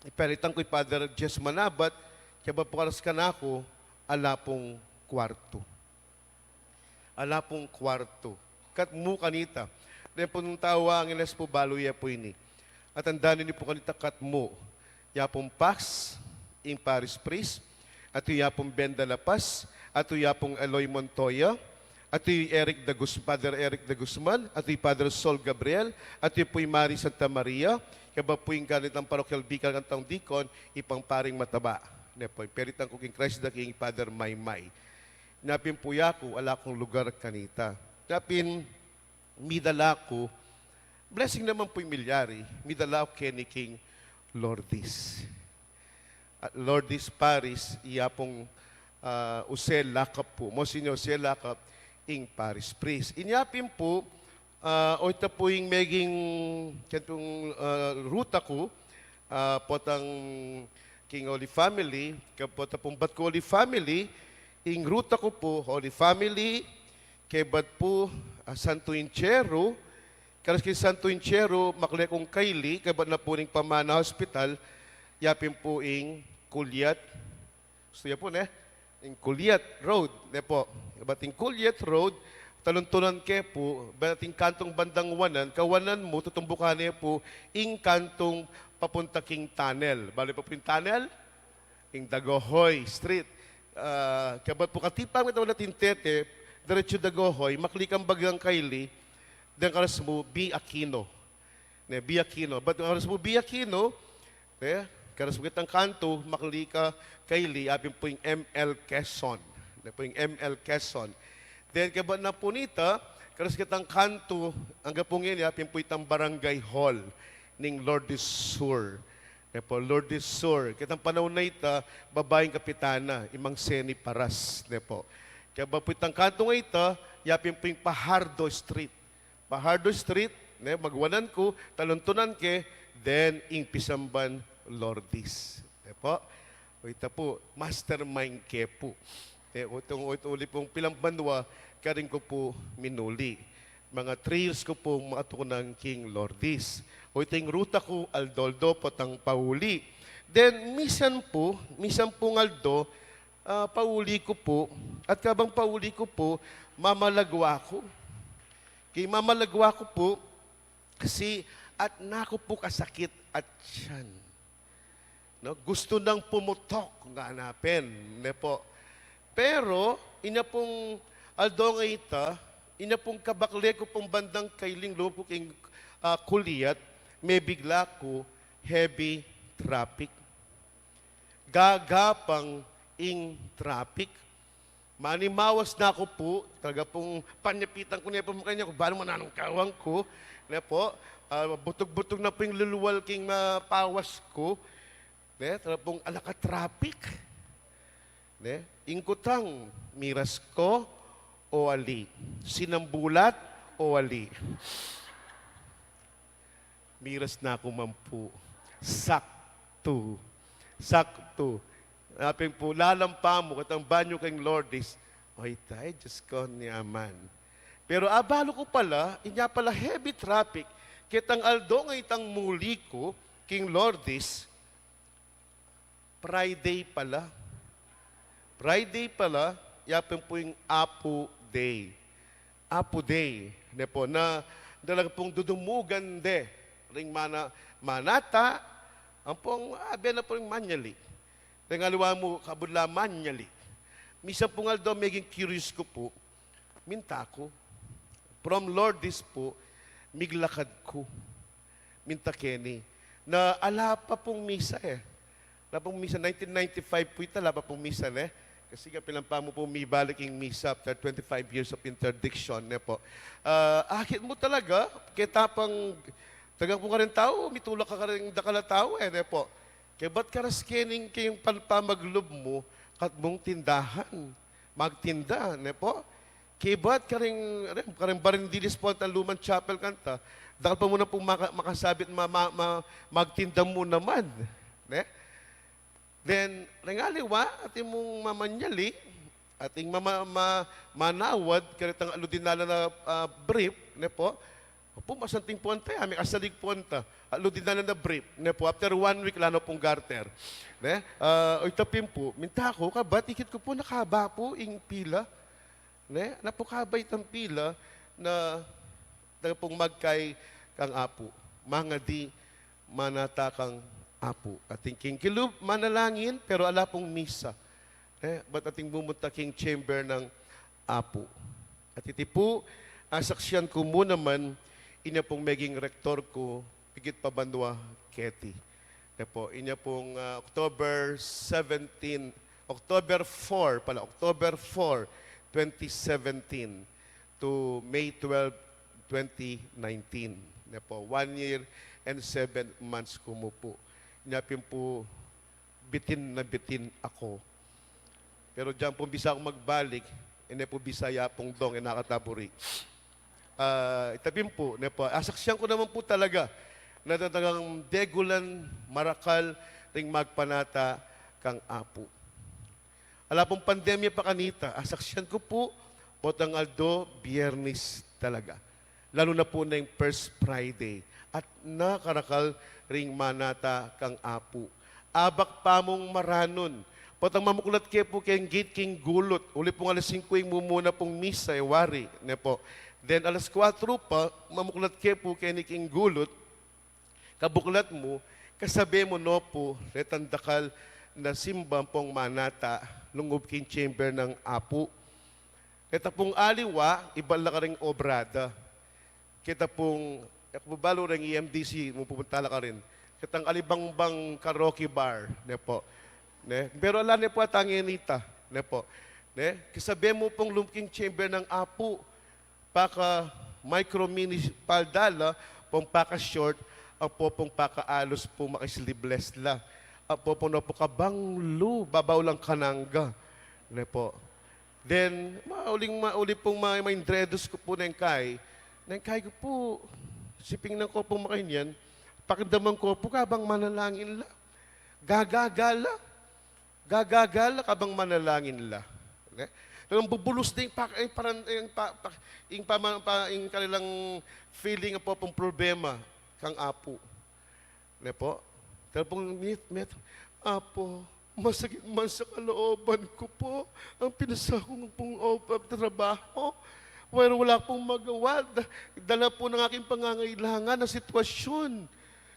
ipelitan ku i Father Jess Manabat, kaya ba pu karas kanaku, ala pung kwartu. Ala pung kwartu. Katmu kanita. Deng punung tau, Angeles pu balu ya pu ini. At andanan yu pu kanita katmu. Ya pung Pax, ing parish priest, at ya pung Ben de la Paz, at ya pung Eloy Montoya, at i Eric de Guz-, Father Eric de Guzman, at i Father Sol Gabriel, at pu i Mari Santa Maria, kaya ba pu ing kanitang parochial vicar kantang deacon, i pang paring mataba. Ne pu, ipelitan ku king Christ the King, Father Maymay. Inya pin pu yaku, ala kung lugar kanita. Inya pin, midala ku, blessing naman pu ing milyari, midala ku keni king Lourdes. At Lourdes Parish, iya pung, ah, Jose Lacap pu. Monsignor Jose Lacap, ing parish priest. Inya pin pu, ah, o ita pu ing meging, kentong, ah, ruta ku, ah, potang king Holy Family, kaya pota pung bat ku Holy Family, ing ruta ku pu, Holy Family, kebat pu, ah, Santo Encierro, karas king Santo Encierro, makle kung kaili, kebat na pu ning Pamana Hospital, ya pin pu ing Culiat, gustu ya pu, ne? Ing Culiat Road, ne pu. Bat ing Culiat Road, taluntunan ke pu, bat ing kantung bandang wanan, kawanan mu, tutumbukan ne pu, ing kantung papunta king tunnel. Bale pa pu ing tunnel? Ing Dagohoy Street. Ah, kabat pu katipa, kita wala tintete, diretso Dagohoy, makli kang bagang kaili, deng karas mu, B. Aquino. Ne, B. Aquino. Bat karas mu, B. Aquino, ne, karas mu kitang kantu, makli ka kaili, apin pu ing M L Quezon. Ne pu ing M L Quezon. Then, kabat na pu nita, karas kitang kantu, angga pu ngeni, apin pu itang barangay hall ning Lourdes Sur. Ne pu, Lourdes Sur. Kitang panaun a ita, babaing kapitana, i Mang Seni Paras. Ne pu. Kabat pu itang kantu a ita, yapin pu ing Pajardo Street. Fajardo Street, ne, magwanan ku, taluntunan ke, then ing pisamban Lourdes. Ne po? O ita pu, mastermind ke pu. Ne, o itang, o ita uli pung pilang banwa, karin ku pu minuli. Mga three years ku pung makatunan king Lourdes. O ita ing ruta ku, aldo-aldo potang pauli. Then, misan pu, misan pung aldo, ah, pauli ku pu, at kabang pauli ku pu, mamalagwa ku. Kaya mamalagwa ku pu, kasi atna ku pu kasakit a tiyan. No? Gusto nang pumutok, ngana pin, ne po. Pero, inya pung aldo a ita, inya pung kabakle ku pung bandang kailing lub ku king, ah, kuliat, mebigla ku, heavy traffic. Gagapang ing traffic. Manimawas na ku pu, talaga pung panyapitan ku ne pu makanyan, ku balu mananung kawang ku, ne po, ah, butug-butug na pu ing lulual king mapawas ku, ne, talaga pung alaka traffic, ne, ing kutang, miras ku o ali, sinambulat o ali. Miras na ku man pu. Saktu. Saktu. Apin pu, lalampa mu, ketang banyu king Lourdes. Oy, tay, Diyos ko, ni aman. Pero abalu ku pala, inya pala heavy traffic, ketang aldo a itang muli ku, king Lourdes, Friday pala. Friday pala, yapin pu ing Apu Day. Apu Day, ne po, na talaga pung dudumugan de ring mana, manata, ampong abe na pu ring manyali. Ring aliwa mu, kabud la manyali. Misan pung aldo, meging curious ku pu, minta ku. From Lourdes pu, miglakad ku. Minta keni. Na ala pa pung misa e. Ala pa pung misa, nineteen ninety-five pu ita, ala pa pung misa, ne? Kasi kapin lang pa mu pu mibalik ing misa after twenty-five years of interdiction, ne po? Ah, akit mu talaga, keta pang, tagang pu karing tau, mitulak ka karing dakal a tau e, ne po? Kebat karas keni ing kayang pan-, pamaglub mu, kat mung tindahan, magtinda, ne po? Kebat karing, karing barindilis pu antang lumang chapel kanta, dakal pa mu na pung maka-, makasabit ma-, ma-, ma-, magtinda mu naman, ne? Then, ring aliwa, atin mung mamanyali, atin mama-, ma-, manawad, karetang alu dinalan a, ah, brief, ne po? Opu, masanting pu anta, ah, mikasalig pu anta. Alu dinalan a brief, ne po? After one week, ala na pung garter. Ne? Ah, o ita pin pu, minta ku, kabat, ikit ku pu, nakaba pu ing pila. Ne? Ala pu kaba itang pila na talaga pung magkay kang Apu. Mangadi, manata kang Apu. Atin king kilub, manalangin, pero ala pung misa. Ne? Ba't atin pumunta king chamber ng Apu? At iti pu, asaksian ku mu naman, inya pung meging rektor ku, pigit pa banwa keti. Ne po, inya pung, ah, October seventeen, October four pala, October four, twenty seventeen to May twelve, twenty nineteen. Ne po, one year and seven months ku mu pu. Inya pin pu, bitin na bitin aku. Pero dinan pung bisa kung magbalik, e ne pu bisa yapung dong, e na kataburi. Ah, ita pin pu, ne po, asaksian ku naman pu talaga na talagang degulan marakal ring magpanata kang Apu. Ala pung pandemya pa kanita, asaksian ku pu, potang aldo, Biyernes talaga. Lalu na pu na ing First Friday. At nakarakal ring manata kang Apu. Abak pa mung maranun. Potang mamuklat ke pu keng gate king gulut. Uli pung alas singku ing mumuna pung misa, e wari, ne po. Then alas kuwatru pa, mamuklat ke pu keni king gulut. Kabuklat mu, kasabe mu no pu, retang dakal na simba pung manata, lungub king chamber ng Apu. Keta pung aliwa, ibat la karing obra da. Keta pung, e ku pu balu reng E M D C, mu pupunta la karin. Ketang alibangbang karaoke bar, ne po. Ne? Pero ala ne pu ata ngeni ita, ne po. Ne? Kasabe mu pung lungub king chamber ng Apu, paka micro mini palda la, pung paka short, ampo pung paka alus pu maka-sleeveless la. Ampo pung no pu kabanglu, babaw lang kananga. Ne po. Then, mauling, mauli pung ma-, maindredus ku pu neng kai, Neng kaya ku pu, siping nang ku pu makanyan, pakiramdaman ku pu kabang manalangin la. Gagaga la. Gagaga la kabang manalangin la. Ne? Talagang bubulus da ing pa, ing paran, ing pa, pa, ing pama, pa, ing kanilang feeling pu pung problema kang Apu. Ne po? Talagang met, met, Apo, masakit man sa kalooban ku po ang pinasakong pong ob-, trabaho. Pero wala pong magawa. Da-, dala po ng aking pangangailangan na sitwasyon.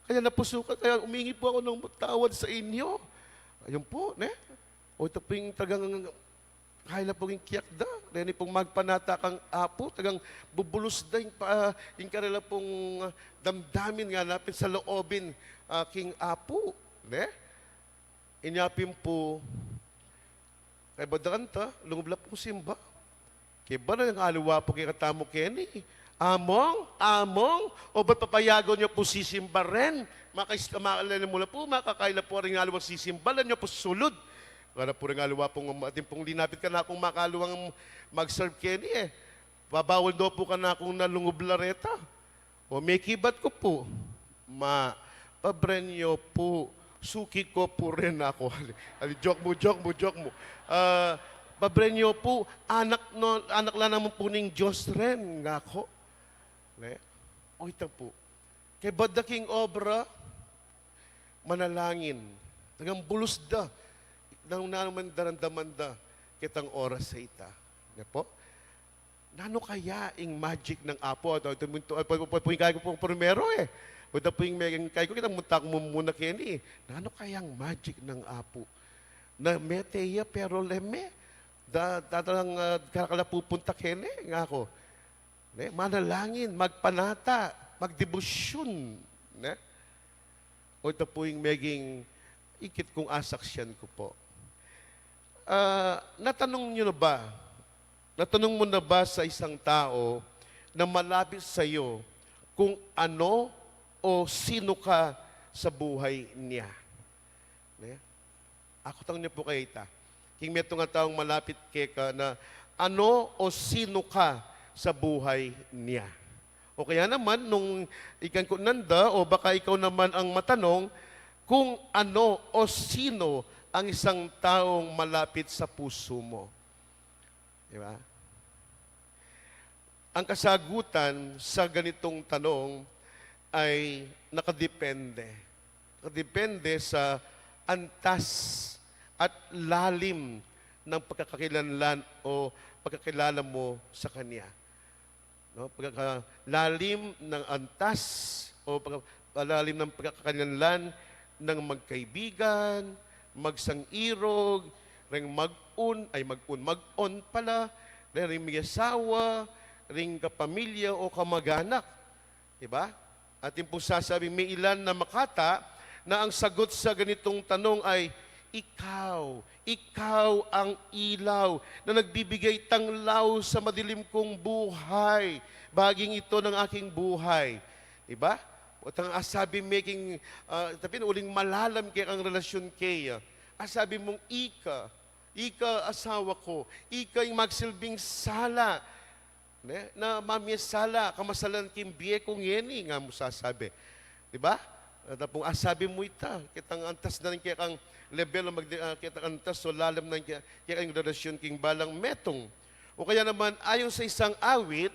Kaya napusukan, kaya umingi po ako ng tawad sa inyo. Ayun po, ne? O ito po yung talagang kaya la pong kiyak da. Reni pong magpanata kang Apu, talagang bubulus da yung, pa, yung karela pong, ah, damdamin nga napin sa loobin, ah, king Apu. Ne? Inya pin pu, kaybat da kanta, lungub la pung simba. Kaybat da ing aliwa pu kekatamu keni. Among, among, o ba't papayagan yu pu sisimba ren? Makais-, ma-, lele mu la pu, makakaila pu ring aliwang sisimba, lele yu pu sulud. Kaya pu ring aliwa pung, atin pung linapit kanakung makaliwang mag-serve keni e. Babawal daw pu kanakung na lungub la reta. O, mekibat ku pu, ma, pabren yu pu, suki ku pu ren aku. Ali, ali, joke mu, joke mu, joke mu. Ah, pabren yu pu, anak no, anak la naman pu ning Dios ren, ngaku. Ne? O, ita pu. Kaybat da king obra, manalangin. Talagang bulus da. Nanu naman daramdaman da ketang oras a ita. Ne po? Nanu kaya ing magic ng Apo? Ito, ito, ito, ito, ito, ito, ito, ito, ito, ito, primero e. Ito po yung megan kaya ku, kita munta ku mumuna keni. Nanu kaya ang magic ng Apo? Na mete ya, pero leme. Da, da, da lang, ah, kala-, kala pupunta keni, ngaku. Ne? Manalangin, magpanata, magdebosyon. Ne? O ito po yung meging ikit kung asaksian ku po. Ah, natanong nyo na ba? Natanong mo na ba sa isang tao na malapit sa'yo kung ano o sino ka sa buhay niya? Ne? Aku tang nyo po kaya ita. King metung a taung malapit keka na ano o sino ka sa buhay niya. O kaya naman, nung ikan ku nanda, o baka ikaw naman ang matanong, kung ano o sino ang isang taong malapit sa puso mo. Di ba? Ang kasagutan sa ganitong tanong ay nakadepende. Nakadepende sa antas at lalim ng pagkakakilanlan o pagkakilala mo sa kanya. No? Pagkakalalim ng antas o pagka-, lalim ng pagkakakilanlan ng magkaibigan, magsang-irog, ring mag-un, ay mag-un, mag-on pala, ring miyasawa, ring kapamilya o kamag-anak. Diba? Atin pung sasabing may ilan na makata na ang sagot sa ganitong tanong ay, "Ikaw, ikaw ang ilaw na nagbibigay tanglaw sa madilim kong buhay. Bahaging ito ng aking buhay." Diba? O tang asabi making, ah, tapi uling malalam kaya ang relasyon kaya. Asabi mung, "Ika, ika asawa ko, ika yung magsilbing sala." Ne? Na mamiesala, kamasalan king bie ku ngeni, nga mu sasabi. Di ba? At apung asabi mu ita, kitang antas na rin kaya kang level, mag, ah, kitang antas, so lalam na rin kaya, kaya kang relasyon king balang metung. O kaya naman, ayon sa isang awit,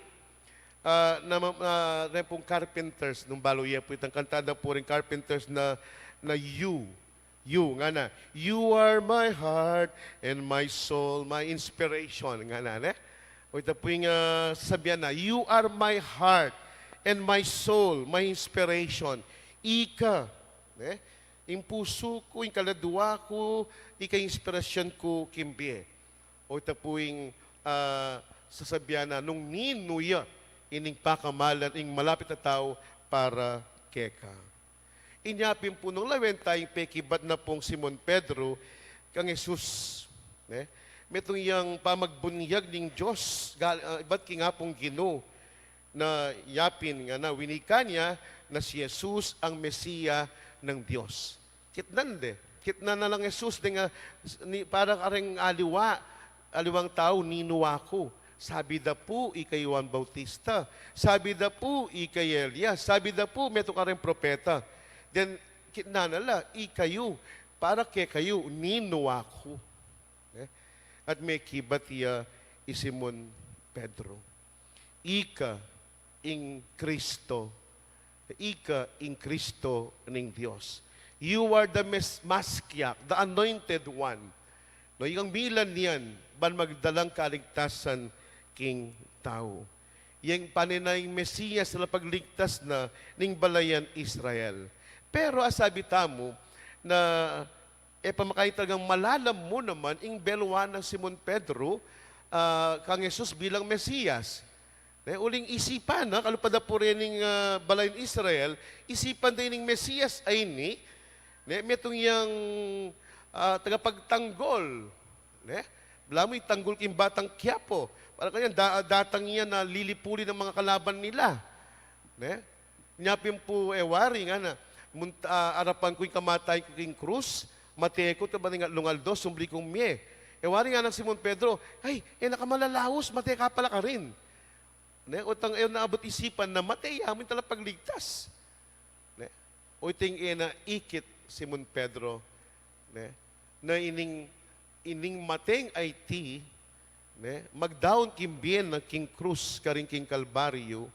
ah, na, na, na pung Carpenters, nung balu iya pu itang kantada pu ring Carpenters na, na You. You, ngana, "You are my heart and my soul, my inspiration," ngana, ne? O ita pu ing, ah, sasabian na, "You are my heart and my soul, my inspiration." Ika, ne? Ing pusu ku, ing kaladua ku, ika ing inspirasyon ku king bie. O ita pu ing, ah, sasabian na nung ninu ya ining pakamalan ing malapit a tau para keka. Inya pin pu nung lawen ta ing pekibat na pung Simon Pedro kang Jesus, ne? Metung yang pamagbunyag ning Dios, gal-, ah, ibat king Apung Ginu, na yapin ngana, winikan ya na si Jesus ang Mesia ng Dios. Kitnan de, kitnan na lang Jesus de nga, ni, para kareng aliwa, aliwang tau, ninu aku. Sabi da pu, ika i Juan Bautista. Sabi da pu, ika i Elias. Sabi da pu, metung ka reng propeta. Then, kitnan na la, ikayu, para kekayu, ninu aku? Eh? At mekibat ya i Simon Pedro. Ika ing Kristo. Ika ing Kristo ning Dios. You are the mes-, Maskiak, the anointed one. No, ikang milan yan, ban magdalang kaligtasan king tau. Yang panenaing Mesias na pagligtas na ning balayan Israel. Pero asabi tamu na e pa makaital ngang malalam mu naman ing belwa nang Simon Pedro, ah, kang Jesus bilang Mesias. Ne, uling isipan na, kalupa da pu rening, ah, balayan Israel, isipan da ining Mesias a ini, ne, metung yang, ah, tagapagtanggol, ne, balamu itanggol king batang Quiapo. Para kanyan, da-, datang yan na lilipuli ng mga kalaban nila. Ne? Inya pin pu e wari ngana, mun-, ah, arapan ku ing kamatayan ku king krus, mate ku, taban ning atlung aldo, sumli kung mie. E wari ngana nang Simon Pedro, ay, e na ka malalaus, mate ka pala karin. Ne? O't e na abut isipan na mate ya mu ing talapagligtas. Ne? O't ing e na ikit Simon Pedro, ne? Na ining, ining mateng aiti, ne, magdaun king bie na king krus karin king Kalbaryo,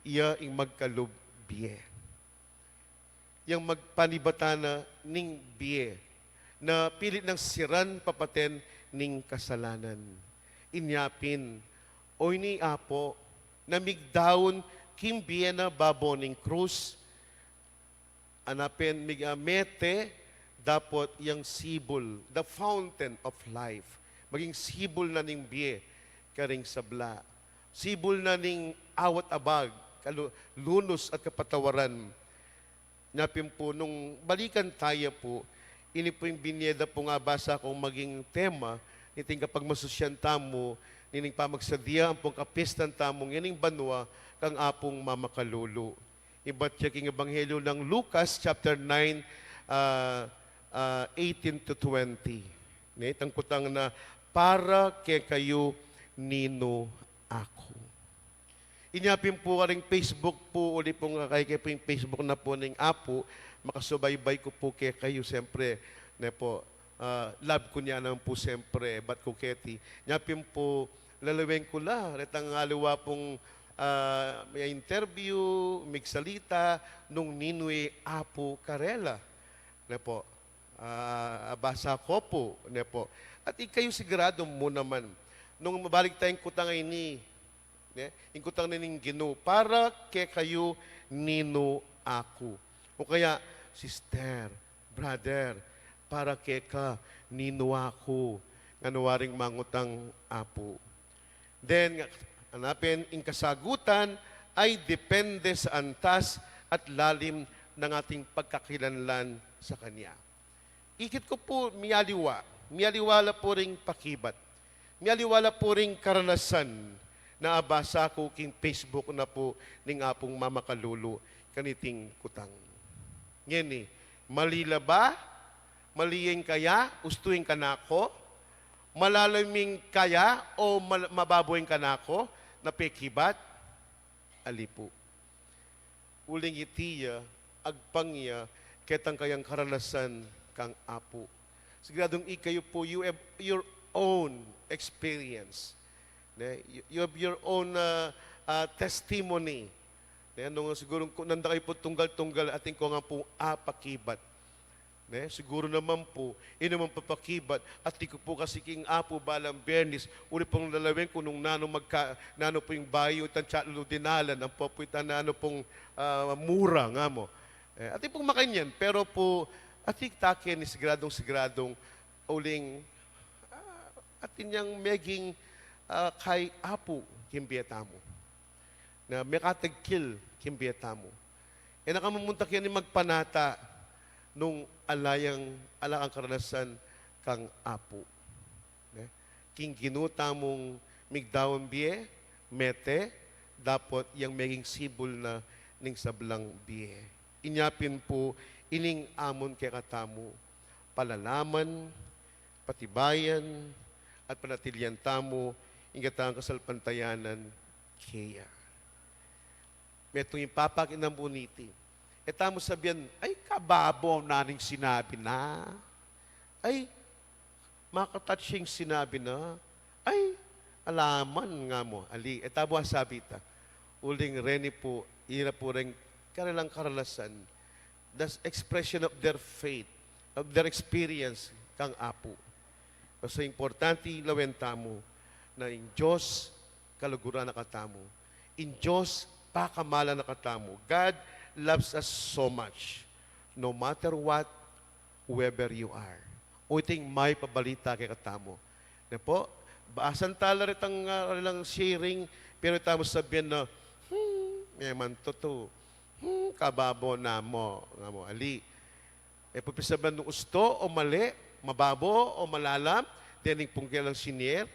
iya ing magkalub bie. Yang magpanibatan na ning bie, na pilit nang siran papaten ning kasalanan. Inya pin, o ini Apu, na migdaun king bie na babo ning krus, Ana pin, mig-, ah, mete dapot yang sibul, the fountain of life. Maging sibul na ning bie karing sabla. Sibul na ning awat abag, kalu-, lunus at kapatawaran. Inya pin pu, nung balikan taya pu, ini pu ing binie da pung abasa kung maging tema niting kapagmasusyan tamu nining pamagsadya ampong kapiestan tamu ngening banua kang Apung Mamakalulu. Ibat ya king Ebanghelyo nang Lucas, chapter nine, ah, ah, eighteen to twenty. Ne, itang kutang na, "Para kekayu, ninu aku?" Inya pin pu karing Facebook pu, uli pung akay ke pu ing Facebook na pu ning Apu, makasubaybay ku pu kekayu, siyempre, ne pu, ah, love ku ne naman pu, siyempre, bat ku keti. Inya pin pu, lalawen ku la, retang aliwa pung, ah, may interview, migsalita, nung ninu i Apu karela. Ne pu, ah, abasa ku pu, ne pu. At ikayu sigurado mu naman, nung mabalik taya ing kutang a ini, ne, ing kutang na ning Ginu, "Para kekayu, ninu aku?" O kaya, "Sister, brother, para keka, ninu aku?" Ngana waring mangutang Apu. Then, ana pin, ing kasagutan ay depende sa antas at lalim ng ating pagkakilanlan sa Kanya. Ikit ku pu, mialiwa. Mialiwa la pu ring pakibat. Mialiwa la pu ring karanasan na abasa ku king Facebook na pu ning Apung Mamakalulu kaniting kutang. Ngeni, mali la ba? Mali ing kaya, ustu ing kanako? Malalim ing kaya o mal-, mababo ing kanako na pekibat? Ali pu. Uling iti ya, agpang ya ketang kayang karanasan kang Apu. Siguradung ikayu pu, you have your own experience. Ne? You, you have your own, ah, ah, testimony. Ne? Nung sigurung ku, nanda kayu pu tunggal-tunggal, atin ku ngan pu apakibat. Ne, siguru naman pu, ini man papakibat, atin ku pu kasi king Apu balang Biyernes, uli pung lalawen ku nung nanu magka-, nanu pu ing bayu, itang chatlu dinalan, ampo pu itang nanu pung, ah, mura nga mu. Eh, atin pung makanyan, pero pu, atin ta keni siguradung-siguradung, uling, ah, atin yang meging, ah, kay Apu, king bie tamu. Na mekatagkil king bie tamu. E na ka mumunta keni magpanata nung ala yang, ala kang karanasan kang Apu. Ne? King Ginu tamung migdaun bie, mete, dapot yang meging sibul na ning sablang bie. Inya pin pu, ining amun kekatamu, palalaman, patibayan, at panatilian tamu Ing gatang kasalpantayanan keya. Metung ing papakinan mu niti. E tamu sabian, "Ay, kababo na ning sinabi na. Ay, makatouch ing sinabi na. Ay, alaman nga mu." Ali, e tamu asabi ita. Uling reni pu, ira pu reng karelang karalasan. That's expression of their faith, of their experience kang Apu. Basta importante lawen tamu na ing Dios kaluguran na katamu. Ing Dios pakamalan na katamu. God loves us so much. No matter what, whoever you are. O iting mapabalita kekatamu. Ne pu, basan tala retang, ah, lang sharing, pero tamu sabian na, "Hmm, meman tutu. Hmm, kababo na mu, nga mu, ali." E pu pisabian nung ustu o mali, mababo o malalam, dening pung kelang siner,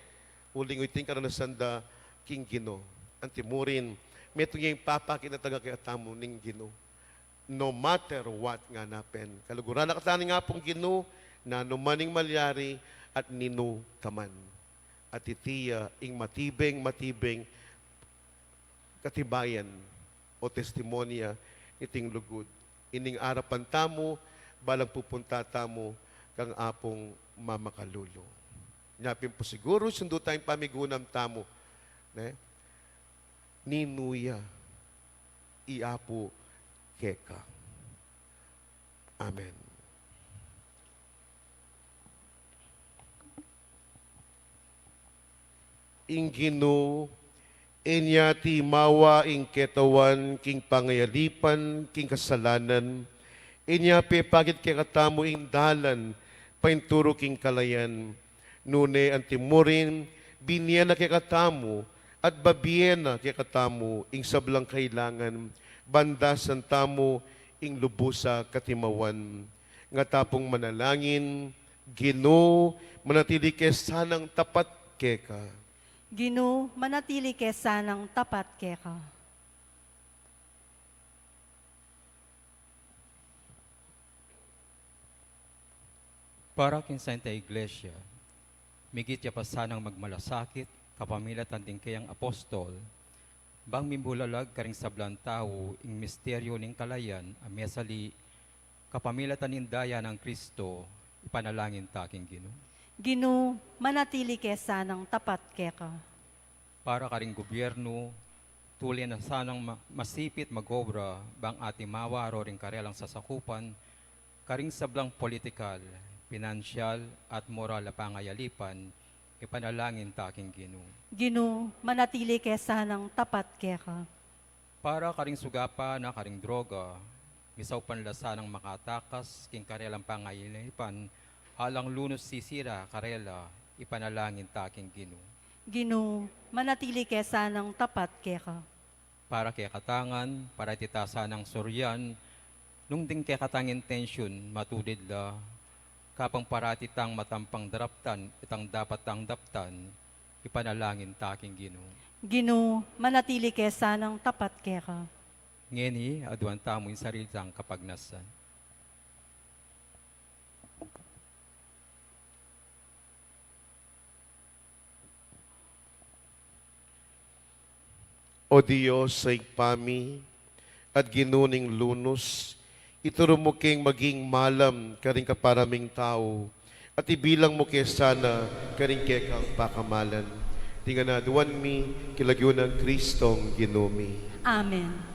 uling iting karanasan da king Ginu. Antimurin, metung ya ing papakinan taga kekatamu ning Ginu. No matter what ngana pin. Kaluguran na katamu ning Apung Ginu, nanu man ing malyari at ninu ka man. At iti ya ing matibeng, matibeng katibayan o testimonya niting lugud. Ining arapan tamu, balang pupunta tamu kang Apung mamakalulu. Nya pin pu siguru, sundu tayang pamigunam tamu, ne? Ninu ya i Apu keka. Amen. Ing Ginu, inya timawa ing ketawan king pangayalipan king kasalanan, inya pepakit kekatamu ing dalan painturu king kalayan. Nune antimurin, binie na kekatamu, at babie na kekatamu ing sablang kailangan, ban dasan tamu ing lubus a katimawan. Nga ta pung manalangin, Ginu, manatili ke sanang tapat keka. Ginu, manatili ke sanang tapat keka. Para king Santa Iglesia, migit ya pa sanang magmalasakit kapamilatan ding keyang apostol, bang mimbulalag karing sablang tau ing misteryu ning kalayan a mesali kapamilatan ning daya nang Kristo, ipanalangin ta king Ginu. Ginu, manatili ke sanang tapat keka. Para karing gubyernu, tuli na sanang ma-, masipit magobra bang atimawa ro ring karelang sasakupan, karing sablang politikal, pinansyal, at moral a pangayalipan, ipanalangin ta king Ginu. Ginu, manatili ke sanang tapat keka. Para karing sugapa na karing droga, misaupan la sanang makatakas king karelang pangayalipan, alang lunus sisira karela, ipanalangin ta king Ginu. Ginu, manatili ke sanang tapat keka. Para kekatang ngan, parati ta sanang suryan, nung ding kekatang intensyun matulid la, kapang parati tang matampang daraptan itang dapat tang daptan, ipanalangin ta king Ginu. Ginu, manatili ke sanang tapat keka. Ngeni, aduan tamu ing sarili tang kapagnasan. O Dios, Ibpa mi, at Ginu ning lunus, ituru mu keng maging malam karing kapara ming tau, at ibilang mu ke sana karing kekang pakamalan. Iti ngan aduan mi, king lagyu nang Kristong Ginu mi. Amen.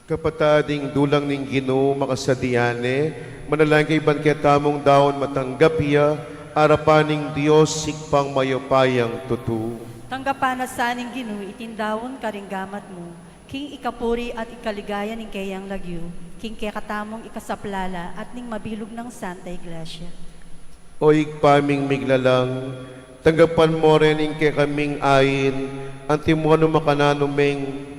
Kapatad, ing dulang ning Ginu makasadya ne, manalangin kayu ban ketamung daun matanggap ya arapan ning Dios Ibpang mayupayang tutu. Tanggapan na sa ning Ginu iting daun karing gamat mu, king ikapuri at ikaligaya ning keyang lagyu, king kekatamung ikasaplala at ning mabilug nang Santa Iglesia. O Ibpa ming miglalang, tanggapan mo rin ing kekaming ain, antimo nung makananu meng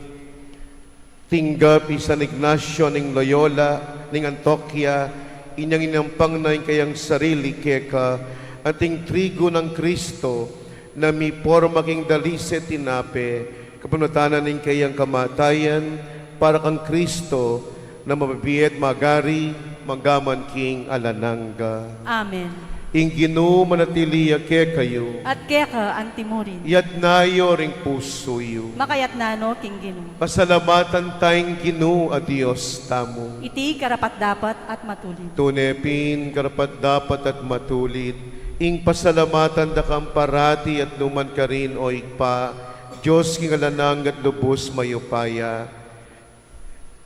tinggap i San Ignacio ning Loyola, ning Antioquia, inyang inampang na ing keyang sarili keka, anting trigu nang Kristo, na miporma king dalise tinape, kapamilatan ning keyang kamatayan, para kang Kristo, na mabibie at magari, mangga man king alang angga. Amen. Ing Ginu manatili ya kekayu. At keka antimurin. Iyatas yu ring pusu yu. Makayatas no king Ginu. Pasalamatan tayung Ginu a Dios tamu. Iti karapat-dapat at matulid. Tune pin karapat-dapat at matulid, ing pasalamatan da kang parati at nukarin man karin, o Ibpa, Dios king alang angga at lubus mayupaya.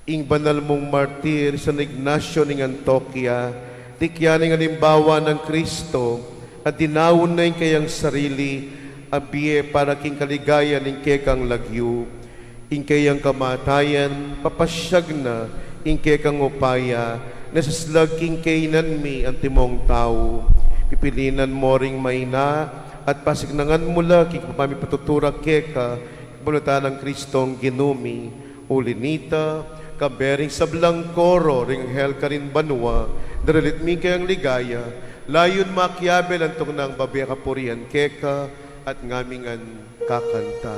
Ing banal mung martir, San Ignacio ning Antioquia, tikyan ning alimbawa nang Kristo, at dinaun na ing keyang sarili a bie para king kaligayan ning kekang lagyu. Ing keyang kamatayan, papasyag na ing kekang upaya, na saslag king kainan mi antimong tau. Pipilinan mo ring maina, at pasiknangan mu la king pamipatutura keka, kapamilatan nang Kristong Ginu mi. Uli nita, kayabe ring sablang koro ring anghel karin banua, daralit mi ing keyang ligaya, layun makiabe lantung nang babie kapurian keka, at ngami ngan kakanta.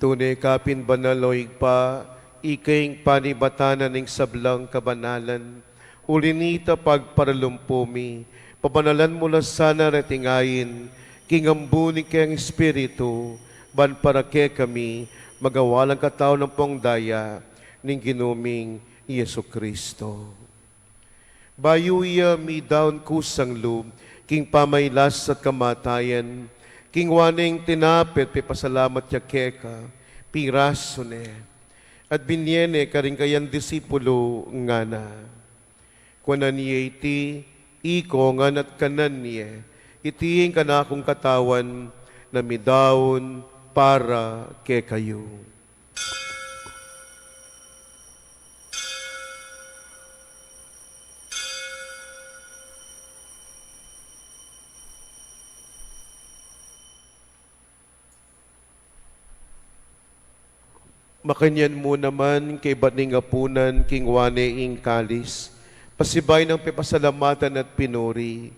Tune ka pin banal, o Ibpa, ika ing panibatan ning sablang kabanalan. Uli nita, pagparalumpu mi, pabanalan mu la sana reting ain, king ambun ning keyang Espiritu, ban para kekami, magawa lang katawan ampong daya, ning Ginu ming Jesucristo. Bayu ya midaun kusang lub, king pamailas at kamatayan, kinua ne ing tinape at pepasalamat ya keka, pirasu ne, at binie ne karing kayang disipulu, ngana: Kuanan ye iti, ikongan at kanan ye, iti ing kanakung katawan, na midaun para kekayu. Makanyan mu naman, kaybat ning apunan, kinua ne ing kalis, pasibayu nang pepasalamatan at pinuri,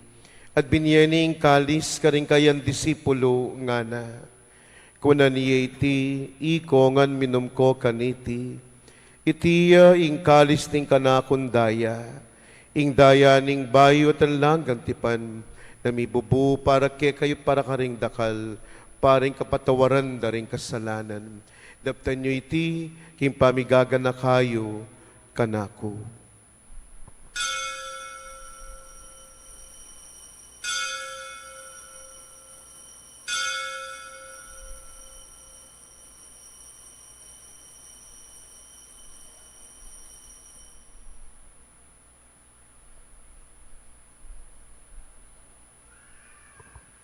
at binie ne ing kalis karing kayang disipulu, ngana: Kuanan ye iti, ikongan, minum ko kaniti. Iti ya ing kalis ning kanakung daya, Ing daya ning bayu at alang anggang tipan, na mibubu para kekayu at para karing dakal, para ing kapatawaran da ring kasalanan. Daptan yu iti king pamigaganaka yu kanaku.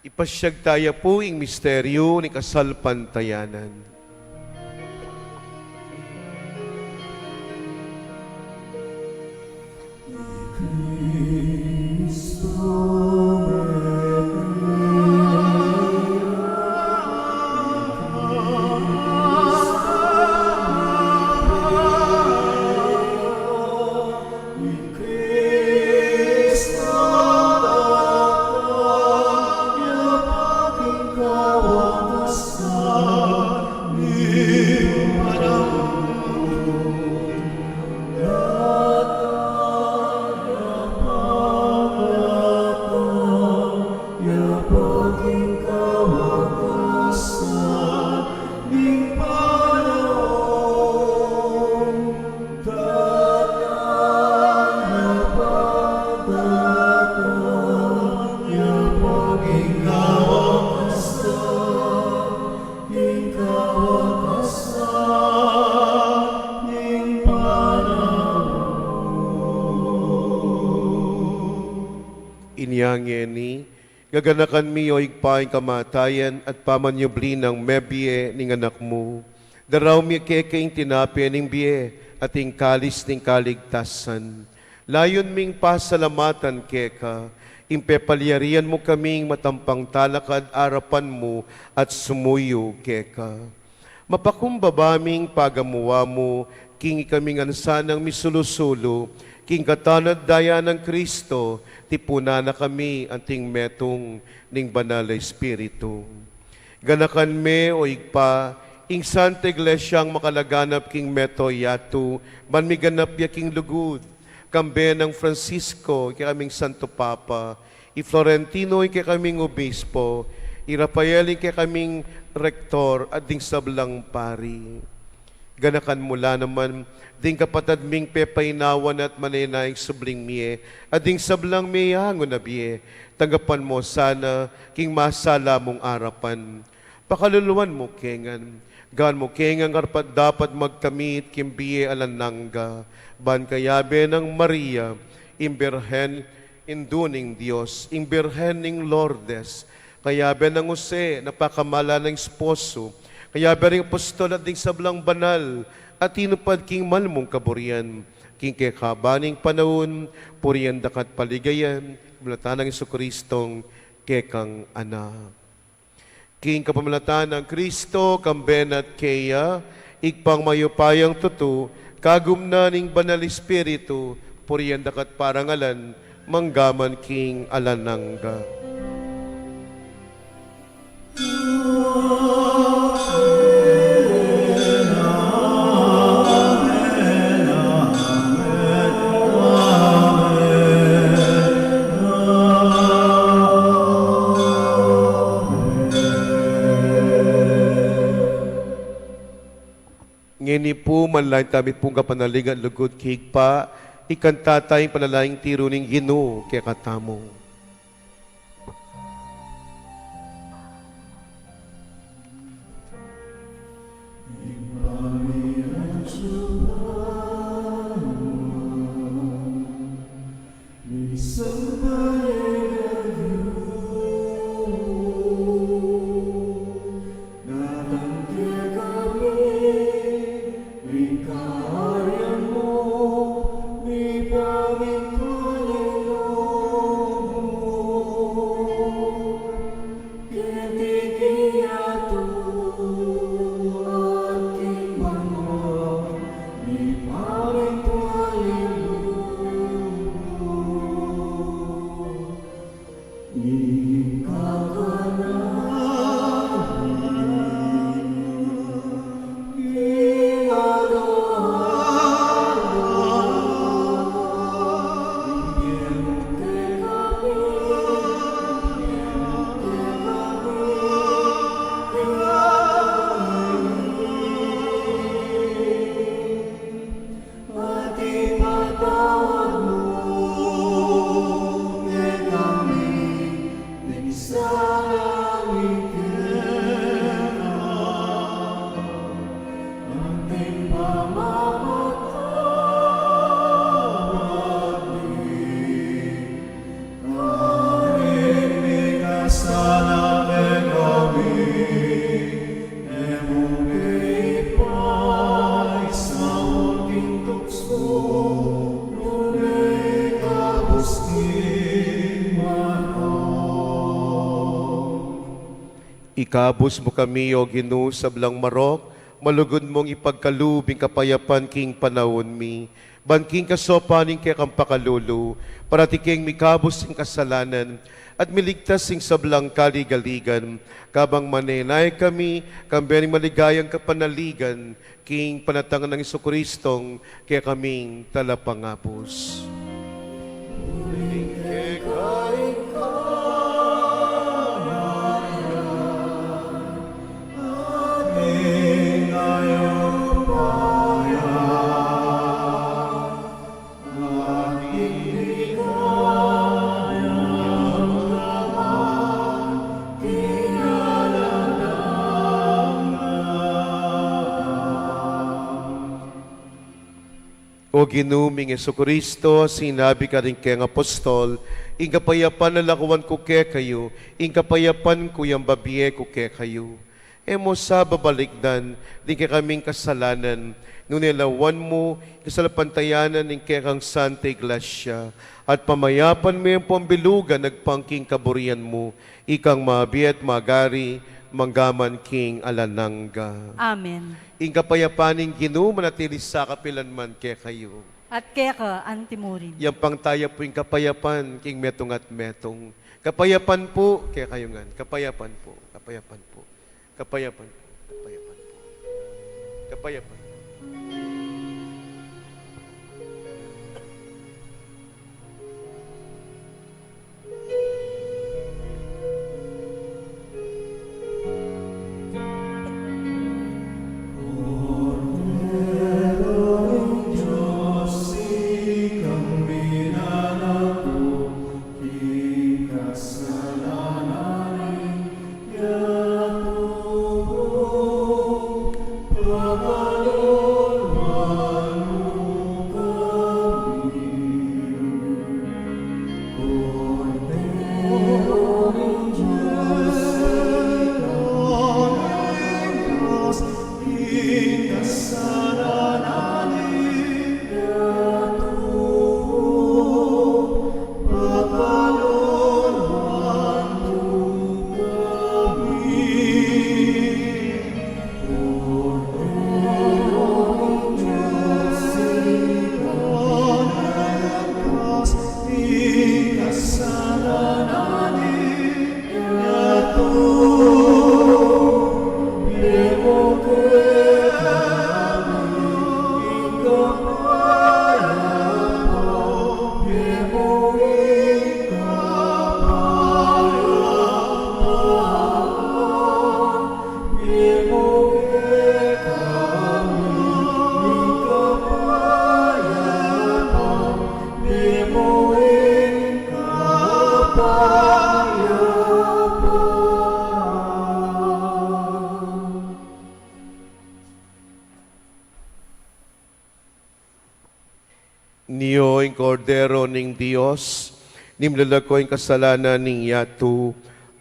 Ipasyag taya pu ing misteryu ning kasalpantayanan. Inya ngeni, gaganakan mi, o Ibpa, ing kamatayan at pamanyubli nang mebie ning Anak mu. Daraun mi keka ing tinape ning bie at ing kalis ning kaligtasan. Layun ming pasalamatan keka ing pepalyarian mu kaming matampang talakad arapan mu at sumuyu keka. Mapakumbaba ming pagamuan mu king ikaming ansanang misulu-sulu king katawan at daya nang Kristo, tipunan na kami anting metung ning Banal a Espiritu. Ganakan me, o Ibpa, ing Santa Iglesiang makalaganap king mabilug a yatu, ban miganap ya king lugud, kambe nang Francisco, ing kekaming Santo Papa, i Florentino, ing kekaming Obispo, i Rafael, ing kekaming Rektor, at ding sablang pari. Ganakan mu la naman ding kapatad ming pepainawan at manenaya king subling mie, at ding sablang meangu na bie, tanggapan mu sana king masala mung arapan. Pakaluluan mu kami ngan, gawan mu kaming karapat-dapat magkamit king bie alang angga, ban kayabe nang Maria, ing Birhen, Indu ning Dios, ing Birhen ning Lourdes, kayabe nang Jose, na pakamalan nang esposo, kayabe ring apostol at ding sablang banal a tinupad king mal mung kaburian, king kekaban ning panaun, purian da ka at paligayan, kapamilatan nang Jesucristong kekang Anak. King kapamilatan nang Kristo, kambe na at keya, Ibpang mayupayang tutu, kagum na ning Banal Espiritu, purian da ka at parangalan, mangga man king alang angga. Ngeni pu, manalangin tamu pung kapanalig at lugud king Ibpa, ikanta taya ing panalangin tiru ning Ginu kekatamu. Ikabus mu kami, O Ginu, sablang marok, malugud mung ipagkalub ing kapayapan king panaun mi. Ban king kasaupan ning kekang pakalulu, parati keng mikabus king kasalanan, at miligtas king sablang kaligaligan, kabang manenaya kami, kambe ning maligayang kapanaligan, king panatang nang Jesucristong kekaming Talapangabus. O Ginu ming Jesucristo, sinabi karing keng apostol, ing kapayapan lalakuan ku kekayu, ing kapayapan ku yang babie ku kekayu. E mu sa babalikdan ding kekaming kasalanan, nune lawan mu ing kasalpantayanan ning kekang Santa Iglesia, at pamayapan me ampong bilugan agpang king kaburian mu, ikang mabie at magari, mangga man king alang angga. Amen. Ing kapayapan ning Ginu manatili sa kapilan man kekayu. At keka antimurin. Yang pangtaya pu ing kapayapan king metung at metung. Kapayapan pu kekayu ngan. Kapayapan pu. Kapayapan pu. Kapayapan pu. Kapayapan pu. Kapayapan pu. Nio ing Kordero ning Dios, ning milalako ing kasalanan ning yatu,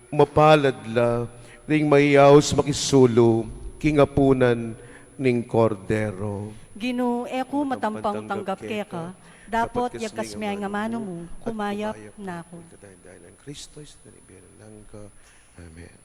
mapalad la ring mayaus makisulu king apunan ning Kordero. Ginu, e ku matampang tanggap keka, dapot yakas me ing amanu mu, kumayap na ku. Amen.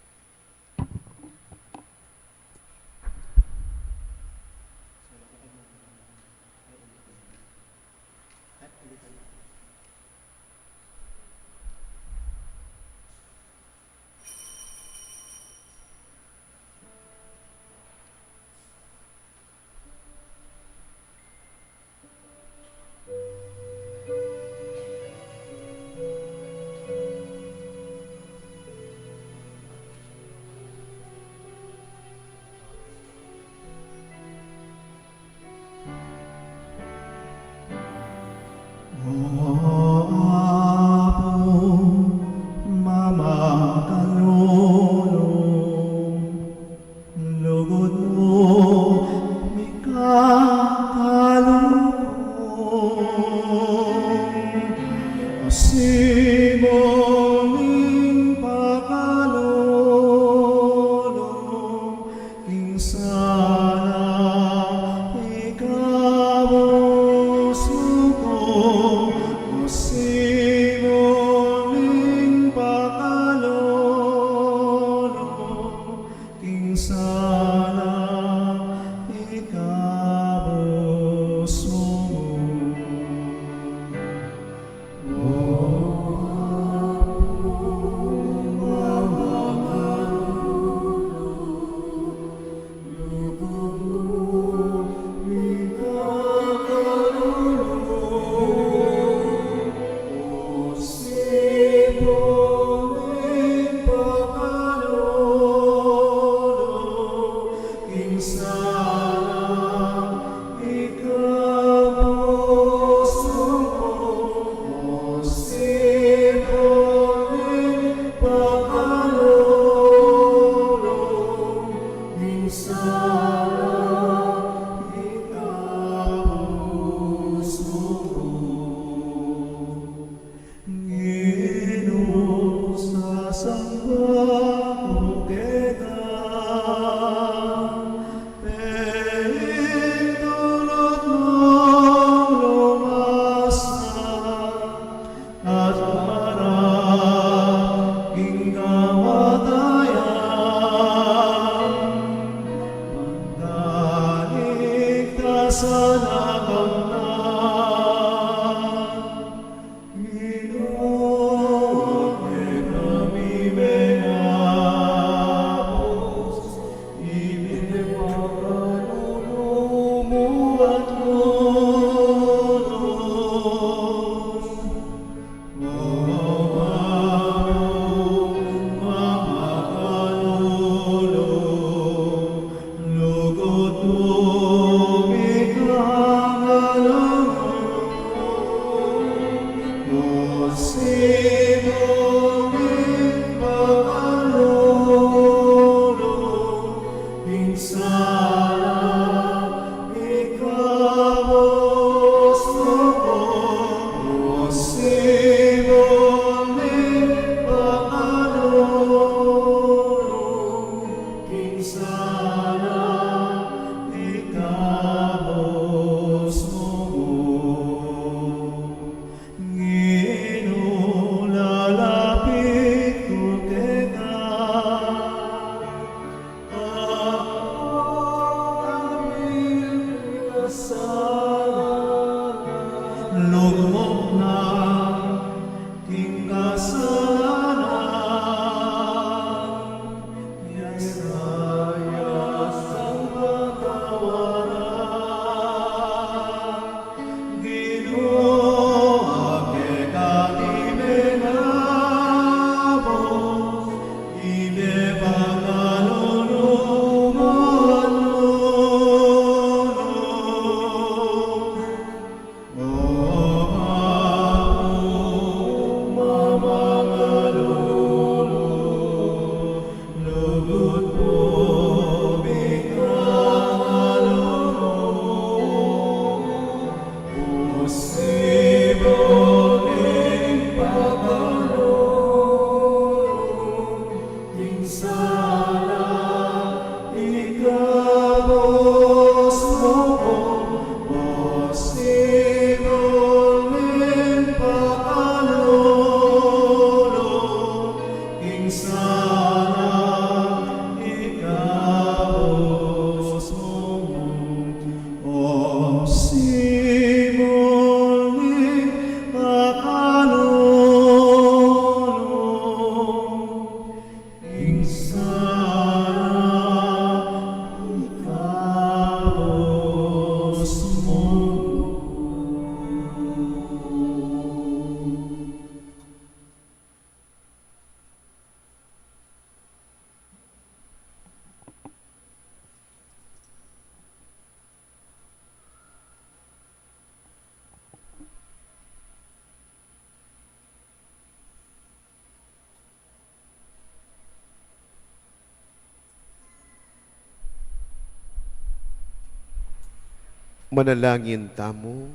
Manalangin tamu.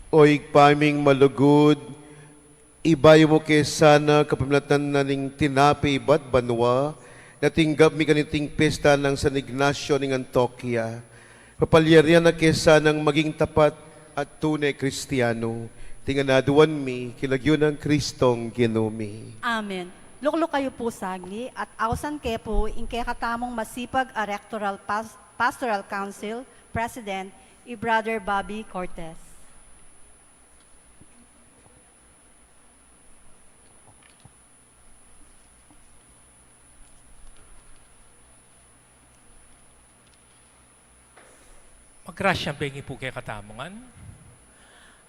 O Ibpa ming malugud, ibayu mu ke sana kapamilatan na ning tinape ibat banua, na tinggap mi kaniting pista nang San Ignacio ning Antioquia. Papalyarian na ke sanang maging tapat at tune Kristiyano. Iti ngan aduan mi, king lagyu nang Kristong Ginu mi. Amen. Lukluk kayu pu saglit at ausan ke pu ing kekatamung masipag a Rectoral Pas-, Pastoral Council President, i Brother Bobby Cortez. Magrasyang bengi pu kekatamu ngan.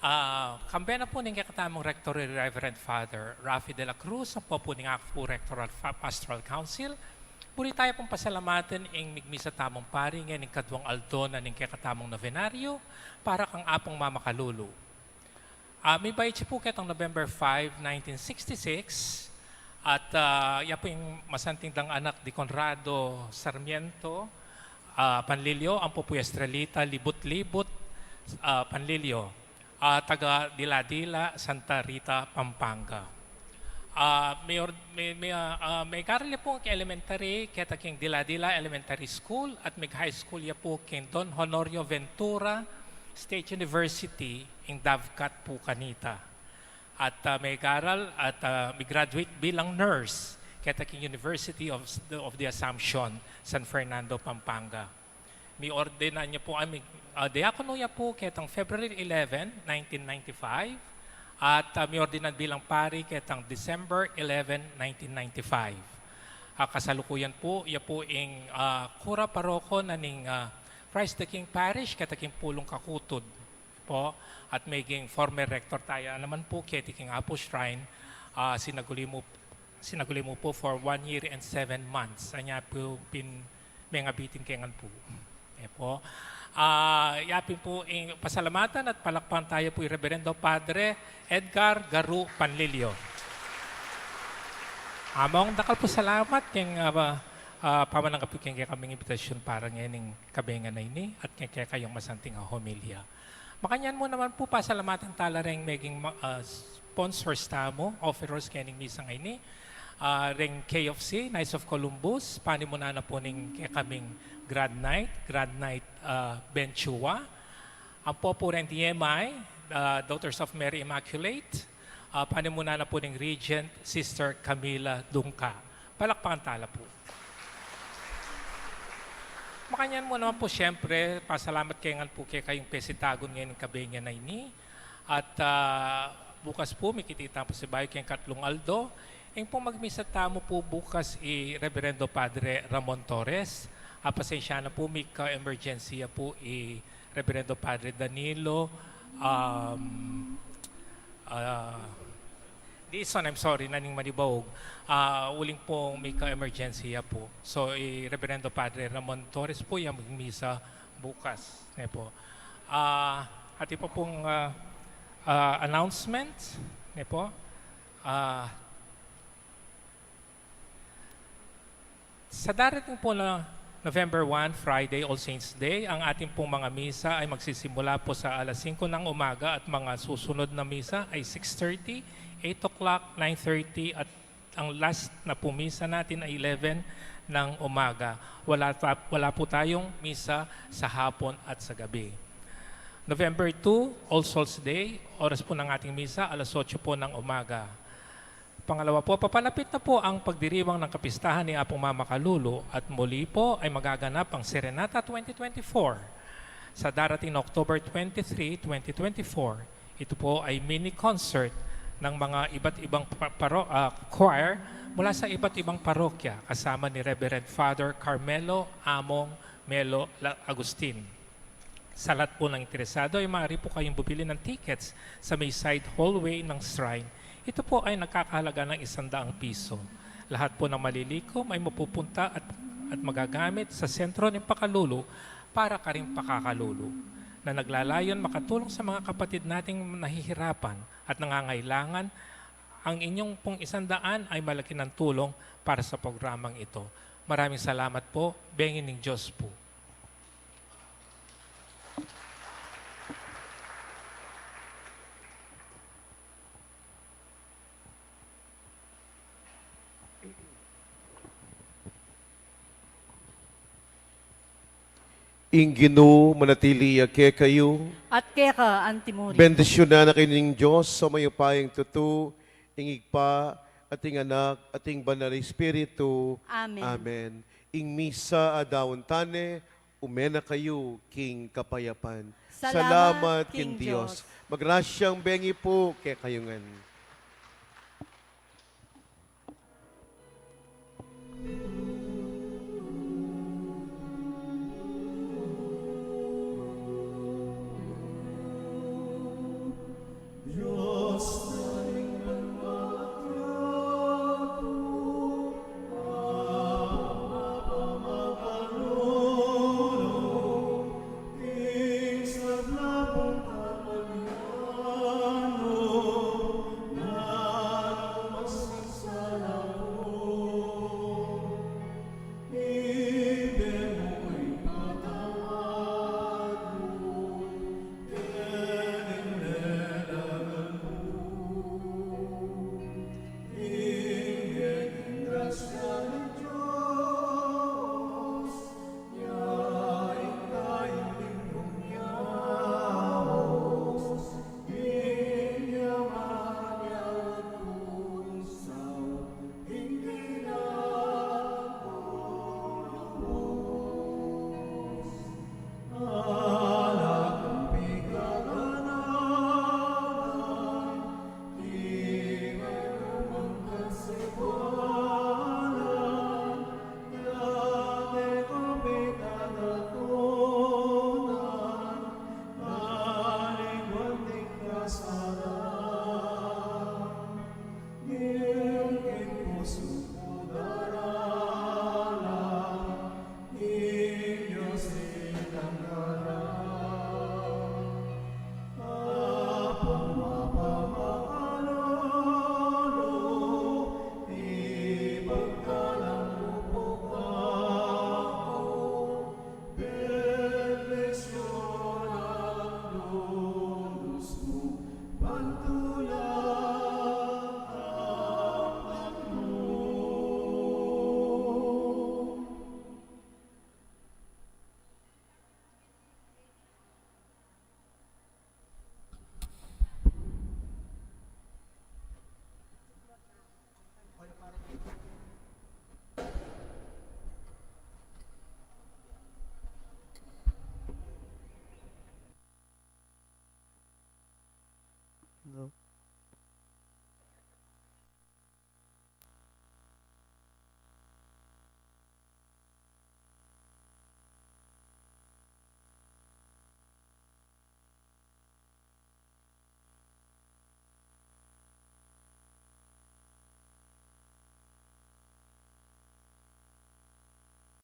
Ah, kambe na pu ning kekatamung Rector, Reverend Father Rafi de la Cruz, ampo pu ning aku pu Rector at Fa-, Pastoral Council. Buri taya pung pasalamatan ing migmisa tamung pari ngening kaduang aldo na ning kekatamung nobenaryo para kang Apung Mamakalulu. Ah, mibait ya pu ketang November five, nineteen sixty-six, at, ah, ya pu ing masanting dang anak di Conrado Sarmiento, ah, Panlilio, ampo pu i Estrelita Libut-Libut, ah, Panlilio, ah, taga Dila-Dila, Santa Rita, Pampanga. Ah, may or-, may, may, ah, ah, megaral ya pu king elementary keta king Dila-Dila Elementary School at meg-high school ya pu king Don Honorio Ventura State University, ing Dovecot pu kanita. At, ah, megaral at, ah, mig-graduate bilang nurse keta king University of, of the Assumption, San Fernando, Pampanga. Miordinan ya pu, ah, mi-, ah, diakono ya pu ketang February eleven, nineteen ninety-five, at, ah, miordinan bilang pari ketang December eleven, nineteen ninety-five. Ah, kasalukuyan pu, ya pu ing, ah, kura paroko na ning, ah, Christ the King Parish keta king Pulung Kakutud pu, at meging former rector taya naman pu keti king Apu Shrine, ah, sinaguli mu, sinaguli mu pu for one year and seven months. Anya pu pin mengabitin ke ngan pu. E pu. Ah, yapin pu ing pasalamatan at palakpakan taya pu i Reverendo Padre Edgar Garu Panlilio. Among dakal pu salamat keng, ah, ah, pamananggap yu keng kekaming imbitasyon para ngening kabengan a ini at keng kekayung masanting a homilya. Makanyan mu naman pu, pasalamatan tala reng meging ma-, ah, sponsors tamu, offerers kening misa ngeni. Ah, reng K F C, Knights of Columbus, panimunan na pu ning kekaming Grand Knight, Grand Knight, ah, Ben Chua. Ampo pu reng D M I, ah, Daughters of Mary Immaculate, ah, panimunan na pu ning Regent Sister Camila Dungca. Palakpakan tala pu. Makanyan mu naman pu, siyempre, pasalamat ke ngan pu kekayung pesitagun ngening kabengan a ini. At, ah, bukas pu, mikit-kita pu pasibayu keng katlung aldo. Ing pung magmisa tamu pu bukas i Reverendo Padre Ramon Torres. Ah, pasensya na pu, mika-emergency ya pu i Reverendo Padre Danilo, um, ah, Dizon, I'm sorry, na ning Manibaug. Ah, uling pung mika-emergency ya pu. So, i Reverendo Padre Ramon Torres pu yang magmisa bukas, ne pu. Ah, atin pa pung, ah, ah, announcement, ne pu. Ah, Sa darating po na November one, Friday, All Saints Day, ang ating pong mga misa ay magsisimula po sa alas singko ng umaga at mga susunod na misa ay six thirty, eight o'clock, nine thirty, at ang last na po misa natin ay eleven ng umaga. Wala ta-, wala po tayong misa sa hapon at sa gabi. November two, All Souls Day, oras po ng ating misa, alas otso po ng umaga. Pangalawa po, papalapit na po ang pagdiriwang ng kapistahan ni Apong Mama Kalulu at muli po ay magaganap ang Serenata twenty twenty-four sa darating na October twenty-three, twenty twenty-four. Ito po ay mini concert ng mga iba't ibang pa-, paro-, ah, choir mula sa iba't ibang parokya kasama ni Reverend Father Carmelo Among Melo La-, Agustin. Sa lahat po ng interesado ay maaari po kayong bumili ng tickets sa may side hallway ng shrine. Ito po ay nagkakahalaga ng isang daang piso. Lahat po ng malilikom ay mapupunta at, at magagamit sa Sentro ng Pakalulu para karing Pakakalulu, na naglalayong makatulong sa mga kapatid nating nahihirapan at nangangailangan. Ang inyong pong isang daan ay malaki ng tulong para sa programang ito. Maraming salamat po. Bengin ning Diyos po. Ing Ginu manatili ya kekayu. At keka antimurin. Bendisyunan na kayu ning Dios a mayupayang tutu, ing Ibpa, at ing Anak, at ing Banal a Espiritu. Amen. Amen. Ing misa a daun tane, ume na kayu king kapayapan. Salamat king Dios. Magrasyang bengi pu kekayu ngan.